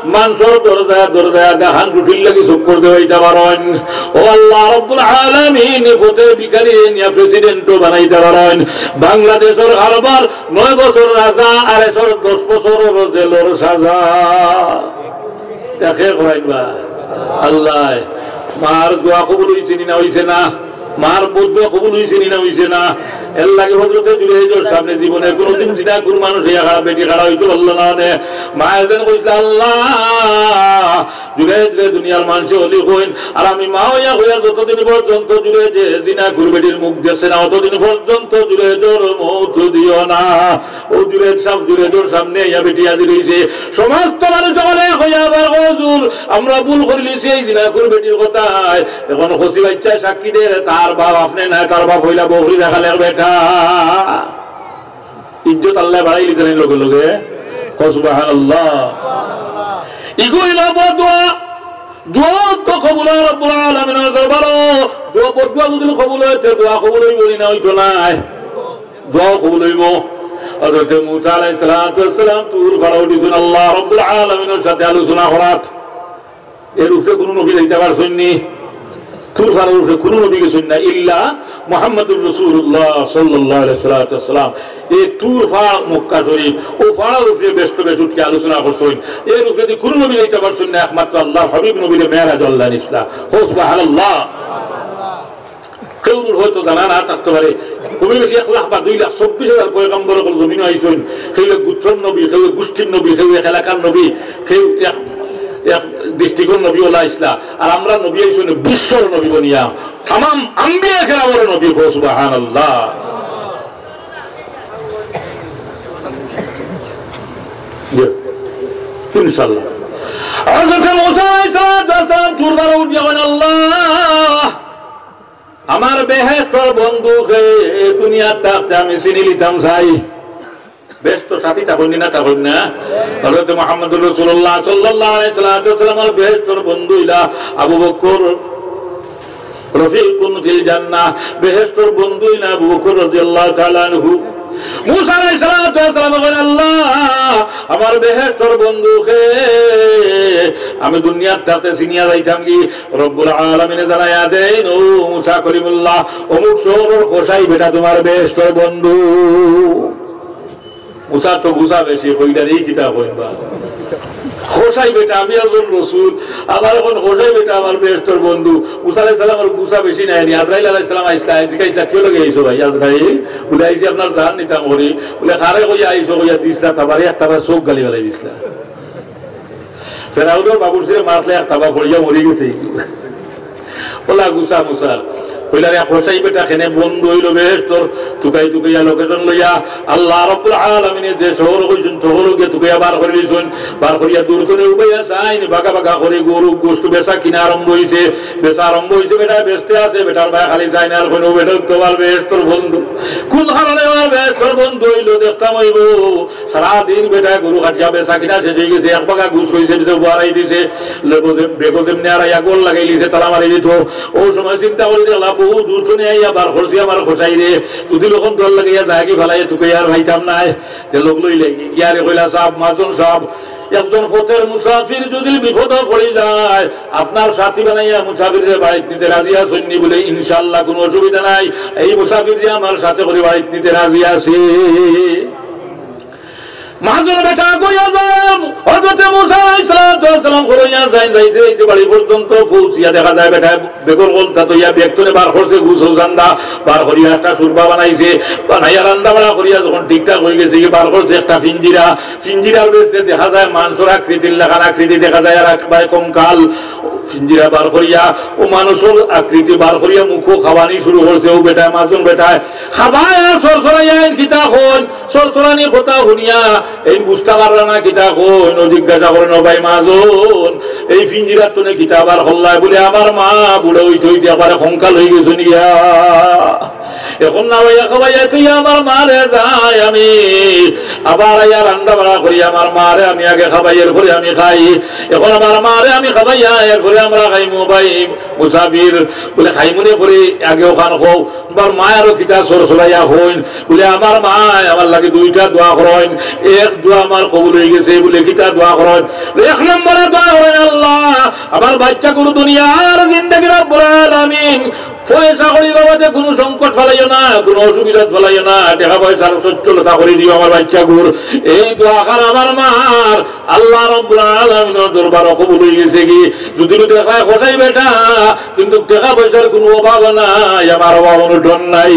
মানষর দরজায় দরজায় দেখান রুটির লাগি চক্কর দেওয়াইতা পারইন। ও আল্লাহ রাব্বুল আলামিন, ই পথর ভিখারি নিয়া প্রেসিডেন্টও বানাইতা পারইন। বাংলাদেশর কারবার নয় বছর রাজা, আর এসর দশ বছর জেলর সাজা। দেখে কইবা, আল্লাহ, মার দোয়া কবুল অইছে নি না অইছে না? মার বদদোয়া কবুল অইছে নি না অইছে না? এর লাগি হযরতে জুরাইজর সামনে জীবনে কোনোদিন জিনাকুর মানুষ ইয়া খাড়া, বেটি খাড়া অইতো পারলো না। অনে মায়ে যেন কইছিল, "আল্লাহ, জুরাইজরে দুনিয়ার মানষে অলি কইন, আর আমি মা অইয়া কইয়ার যতদিন পর্যন্ত জুরাইজে জিনাকুর বেটির মুখ দেখছে না, অতদিন পর্যন্ত জুরাইজর মউত দিও না।" ও জুরাইজ সাব, জুরাইজর সামনে আইয়া বেটি হাজির অইছে। সমস্ত মানুষ অকলে কইয়া, "আবার হুজুর, আমরা ভুল করিলিছি এই জিনাকুর বেটির কথায়।" এখন কচি বাইচ্চায় সাক্ষী দের, তার বাপ আপনে নায়, তার বাপ অইলা বকরি রাখালের বেটা। ইজ্জত আল্লায় বাড়াইলিছইন লগে লগে। কও সুবহানাল্লাহ। ইগু অইলা বদদোয়া। দোয়া তো কবুল অয় রব্বুল আলামিনর দরবারো। দোয়া, বদদোয়া যদি কবুল অয়, তে দোয়া কবুল অইবো নি না অইতো নায়? দোয়াও কবুল অইবো। হযরতে মুসা আলাইহিস সালাতু ওয়াস সালাম তুর পাড়ো উঠিছইন আল্লাহ রাব্বুল আলামিনর সাথে আলোচনা করাত। এর উপরে কুনু নবী যাইতা পারছইন নি? তুর পাড়র উপরে কুনু নবী গেছইন না, ইল্লা মুহাম্মাদুর রাসূলুল্লাহ সাল্লাল্লাহু আলাইহি সালাতু ওয়াস সালাম। এই তুর পাড় মক্কা শরীফ, অউ পাড়র উপরে বেহেস্ত বেহেস্ত উঠি আলোচনা করছইন। এর উপরেদি কুনু নবী যাইতা পারছইন না, একমাত্র আল্লাহর হাবিব নবীরে মেরাজো আল্লায় নিছলা। কও সুবহানাল্লাহ। কেউর হয়তো জানা না থাকতে পারে, কমে বেশি এক লাখ বা দুই লাখ চব্বিশ হাজার পয়গম্বর অকল জমিনো আইছইন। কেউ এক গোত্রর নবী, কেউ এক গোষ্ঠীর নবী, কেউ এক এলাকার নবী, কেউ এক, এক ডিস্ট্রিক্টর নবী অলা আইছলা। আর আমরার নবী আইছইন বিশ্বর নবী বনিয়া, তামাম আম্বিয়া কেরামর নবী। কও সুবহানাল্লাহ। জি, ইনশাআল্লাহ। হযরত মুসা আলাইহিস সালাতু ওয়াস সালাম তুর পাড়ো উঠিয়া কইন, "আল্লাহ, আমার বেহেশতর বন্ধু কে দুনিয়াত থাকতে আমি চিনিলিতাম চাই।" বেহেশতর সাথী থাকইন নি না, থাকইন না? হযরত মুহাম্মদুর রাসূলুল্লাহ সাল্লাল্লাহু আলাইহি ওয়াসাল্লাম আমার বেহেশতর বন্ধু অইলা আবু বকর, রফিকুন ফিল জান্নাহ, বেহেশতর বন্ধু অইলা আবু বকর রাদিয়াল্লাহু তাআলা আনহু। মুসা আলাইহিস সালাতু ওয়াস সালাম কইন, "আল্লাহ, আমার বেহেশতর বন্ধু কে আমি দুনিয়াত থাকতে চিনিয়া যাইতাম কি?" রব্বুল আলামিনে জানাইয়া দেইন, "ও মুসা কলিমুল্লাহ, অমুক শহরর কসাই বেটা তুমার বেহেশতর বন্ধু।" মুসার তো গুসা বেশি, কইলা রে, "কিতা কইবা? কসাই বেটা, আমি একজন রসুল, আমার এখন কসাই বেটা আমার বেহেশতর বন্ধু।" মুসা আলাইহিস সালামর গুসা বেশি নায় নি? আজরাইল আলাইহিস সালাম আইছলা, জিকাইছলা, "কিওর লাগি আইছো ভাই আজরাইল?" বুলে, "আইছি আপনার জান নিতাম করি।" বুলে, "কারে কইয়া আইছো?" কইয়া দিছলা, তাবারে এক তাবা চউখ গালি ফালাই দিছলা। ফেরাউনর বাবুর্চিরে মারলে এক তাবা পড়িয়া মরি গেছে। অলা গুসা মুসার। কইলা রে, কসাই বেটা কেনে বন্ধু অইলো বেহেশতর, তুকাই তুকাইয়া লোকেশন লইয়া, আল্লাহ রব্বুল আলামিনে যে শহর কইছইন, শহর গিয়া তুকাইয়া বার করিলিছইন, বার করিয়া দূর থনে উবাইয়া চাইন, বাগা বাগা করি গরু, গোস্ত বেচা কিনা আরম্ভ অইছে, বেচা আরম্ভ অইছে, বেটা বেচতে আছে, বেটার বায় খালি চাইন আর কইন, "ও বেটা, তুমার বেহেশতর বন্ধু।" কুন কারণে আমার বেহেশতর বন্ধু অইলো, দেখতাম অইবো। সারা দিন বেটায় গরু কাটিয়া বেচা কিনা শেষ অইগেছে, এক বাগা গুস রইছে, পিছে উবারাই দিছে, বেগো যেমনে আর আইয়া গোল লাগাইলিছে, তালা মারি দিতো। অউ সময় চিন্তা করি দেখলা, বউত দূর থনে আইয়া বার করছি আমার কসাইরে, যদি অখন দল লাগাইয়া যায় কি ফালাইয়া তুকাইয়া আর পাইতাম নায়, তে লগ লইলাইগি। গিয়া রে কইলা, "সাব, মাজন সাব, একজন পথর মুসাফির যদি বিপদো পড়ি যায়, আপনার সাথী বানাইয়া মুসাফিররে বাড়িত নিতে রাজি আছইন নি?" বুলে, "ইনশাআল্লাহ, কুনু অসুবিধা নাই, এই মুসাফিররে আমার সাথে করি বাড়িত নিতে রাজি আছি।" মাজন বেটা আগুইয়া যাইন, হযরতে মুসা আলাইহিস সালাতু ওয়াস সালাম আগুইয়া যাইন, যাইতে যাইতে বাড়ি পর্যন্ত পৌঁছিয়া দেখা যায় বেটায় বেগর গলতা থইয়া বেগ থনে বার করছে গুসল চান্দা, বার করিয়া একটা সুরবা বানাইছে, বানাইয়া রান্দা বাড়া করিয়া যখন ঠিকঠাক অইগেছে, বার করছে একটা পিঞ্জিরা, পিঞ্জিরার ভিতরে দেখা যায় মানষর আকৃতির লাখান আকৃতি দেখা যায়, আর এক বায় কঙ্কাল। পিঞ্জিরা বার করিয়া, অউ মানুষর আকৃতি বার করিয়া মুখো খাবানি শুরু করছে। অউ বেটায়, মাজন বেটায় খাবায় আর সরসরাইয়া এইন কিতা কইন, সরসরানি কথা হুনিয়া এইন বুঝতা পাররা না কিতা কইন। অউ জিজ্ঞাসা করইন, "ও ভাই মাজন, এই পিঞ্জিরার তনে কিতা বার করলায়?" বুলে, "আমার মা বুড়া অইতে অইতে একবারে কঙ্কাল অইগেছইন গিয়া। এখন না ভাইয়া খাবাইয়া তুই আমার মারে যাই, আমি আবার আইয়া রান্দা বাড়া করি, আমার মারে আমি আগে খাবাই, এরপরে আমি খাই। এখন আমার মারে আমি খাবাইয়া, এরপরে আমরা খাইমু।" ভাই মুসাফির বুলে, "খাইমুনে পরে, আগে অখান কও, তুমার মায় আরো কিতা সরসরাইয়া কইন?" বুলে, "আমার মায় আমার লাগি দুইটা দোয়া করইন, এক দোয়া আমার কবুল অইগেছে।" বুলে, "কিতা দোয়া করইন?" বুলে, "এক নম্বরে দোয়া করইন, আল্লাহ, আমার বাইচ্চাগুর দুনিয়ার জিন্দেগি রব্বুল আলামিন পয়সা কড়ি বাবদে কুনু সংকট ফালাইও না, কুনু অসুবিধাত ফালাইও না, টেকা পয়সার সচ্ছলতা করি দিও আমার বাইচ্চাগুর।" এই দোয়াখান আমার মার আল্লাহ রব্বুল আলামিনর দরবারো কবুল অইগেছে গি। যুদি টেকায় কসাই বেটা, কিন্তু টেকা পয়সার কুনু অভাব নাই, আমার অভাব অনটন নাই।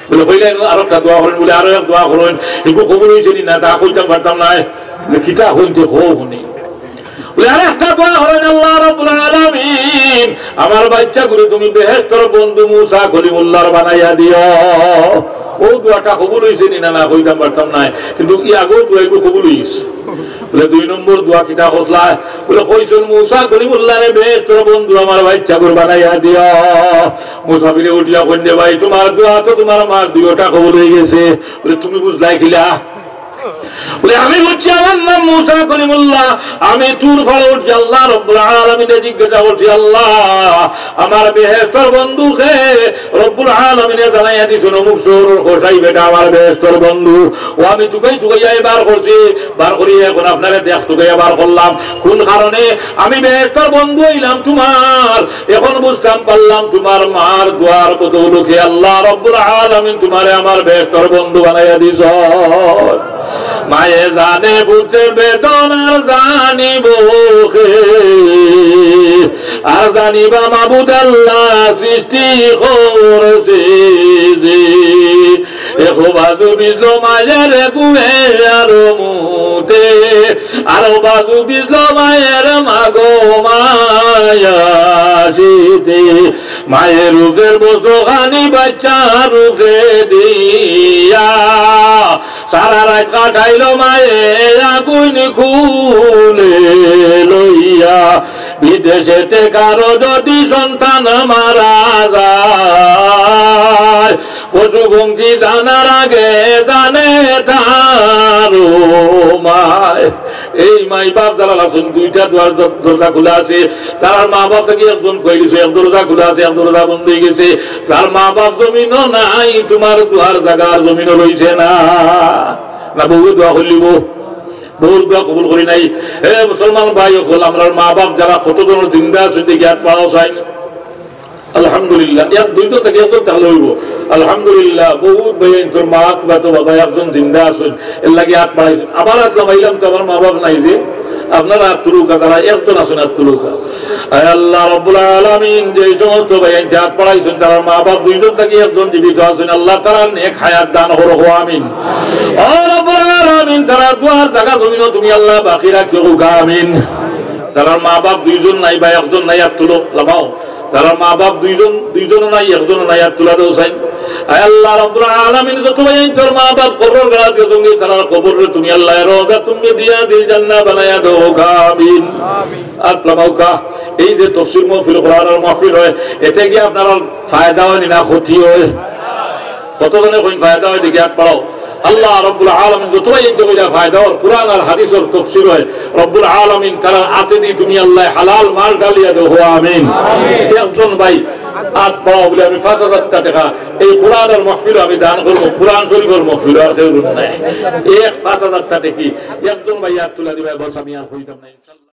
বুলে, "কইলাইন আরো একটা দোয়া করইন।" বুলে, "আরো এক দোয়া করইন, ইগু কবুল অইছে নি না, তা কইতাম পারতাম নায়।" বুলে, "কিতা কইন তে কও হুনি।" বুলে, "আরো একটা দোয়া করইন, আল্লাহ রব্বুল আলামিন, আমার বাইচ্চাগুরে তুমি বেহেশতর বন্ধু মুসা কলিমুল্লাহর বানাইয়া দিও।" অউ দোয়াটা কবুল অইছে নি না, না কইতাম পারতাম নায়, কিন্তু ই আগর দোয়া ইগু কবুল অইছে। বুলে, "দুই নম্বর দোয়া কিতা করছলায়?" বুলে, "কইছইন মুসা কলিমুল্লাহরে বেহেশতর বন্ধু আমার বাইচ্চাগুর বানাইয়া দিও।" মুসাফিরে উঠিয়া কইন, "রে ভাই, তুমার দোয়া তো তুমার মার দুইওটা কবুল অইগেছে।" বুলে, "তুমি বুঝলায় কিলা?" বুলে, "আমি বুঝছি আমার নাম মুসা কলিমুল্লাহ, আমি তুর পাড়ো উঠছি, আল্লাহ রব্বুল আলামিনরে জিজ্ঞাসা করছি, আল্লাহ, আমার বেহেশতর বন্ধু কে?" রব্বুল আলামিনে জানাইয়া দিছইন, "অমুক শহরর কসাই বেটা আমার বেহেশতর বন্ধু।" অউ আমি তুকাই তুকাইয়া বার করছি, বার করিয়া এখন আপনারে দেখ তুকাইয়া বার করলাম। কুন কারণে? আমি বেহেশতর বন্ধু অইলাম তুমার। এখন বুঝতাম পারলাম তুমার মার দোয়ার বদৌলতে আল্লাহ রব্বুল আলামিন তুমারে আমার বেহেশতর বন্ধু বানাইয়া দিছইন। মায়ে জানে বুঝে বেদনার জানিব কে, আর জানিবা মাবুদ আল্লাহ সৃষ্টি করছে যে। এক বাজু বিজলো মায়ের গুয়ে আর মুতে, আর বাজু বিজলো মায়ের মাগো মায়া শীতে। মায়ের রূপের বস্ত্রখানি বাইচ্চার রূপে দিয়া, সারা রাইত কাটাইলো মায়ে আগুন কুলে লইয়া। বিদেশেতে কারো যদি সন্তান মারা যায়, পশু পঙ্খী জানার আগে জানে তার মায়। এই মাই বাপ যারার আছইন, দুইটা দুয়ার দ-, দরজা খুলা আছে। যারার মা বাপ থাকি একজন কই গেছে, এক দরজা খুলা আছে, এক দরজা বন্ধ অইগেছে। যার মা বাপ জমিনো নাই, তুমার দুয়ার জাগা আর জমিনো রইছে না। না বউয়ে দোয়া করিলিবো, বউর দোয়া কবুল করি নাই। এ মুসলমান ভাই অকল, আমরার মা বাপ যারা কতজনর জিন্দা আছইন, দেখি আত বাড়াও চাইন। আলহামদুলিল্লাহ, এক দুইজন থাকি একজন থাকলে অইবো। আলহামদুলিল্লাহ, বউত ভাইয়াইন্তর মা কিবা তো বাবা একজন জিন্দা আছইন, এরলাগি আত বাড়াইছইন। আবার আত লামাইলাম তো আমার মা বাপ নাই যে, আপনারা আত তুলউক্কা, যারা একজন আছইন আত তুলউক্কা। আয় আল্লাহ রব্বুল আলামিন, যেই সমস্ত ভাইয়াইন্তে আত বাড়াইছইন, তারার মা বাপ দুইজন থাকি একজন জীবিত আছইন, আল্লাহ তারার নেক হায়াত দান করো, আমিন। ও রব্বুল আলামিন, তারার দুয়ার জাগা জমিনো তুমি আল্লাহ বাকি রাখিও, আমিন। তারার মা বাপ দুইজন নাই বা একজন নাই, আত তুলো, লামাও। তারার মা বাপ দুইজন, দুইজনও নাই, একজনও নাই, আত তুলা দেও চাইন। আয় আল্লাহ রাব্বুল আলামিন, যত ভাইয়াইন্তর মা বাপ কবরর গাড়াত গেছইন গি, তারার কবররে তুমি আল্লাহ রওজাতুম মিন রিয়াদিল জান্নাহ বানাইয়া দেও, আমিন। আত লামাউক্কা। এই যে তফসির মাহফিল, কোরআনর মাহফিল অয়, এতে কি আপনারার ফায়দা অয় না ক্ষতি অয়? কতজনে কইন ফায়দা অয়, দেখি আত বাড়াও। আল্লাহ রাব্বুল আলামিন যত ভাইয়াইন্তে কইরা ফায়দা অর, কোরআন আর হাদিসর তফসির অয়, রাব্বুল আলামিন তারার আতেদি তুমি আল্লাহ হালাল মাল ঢালিয়া দেও, আমিন। একজন ভাই আত বাড়াও বুলে আমি পাঁচ হাজার টেকা এই কোরআনর মাহফিলো আমি দান করমু, কোরআন শরীফর মাহফিলো, আর কেউ নাই। এক পাঁচ হাজার টেকা কি একজন ভাই আত তুলা দিবা, বস আমি আর কইতাম না।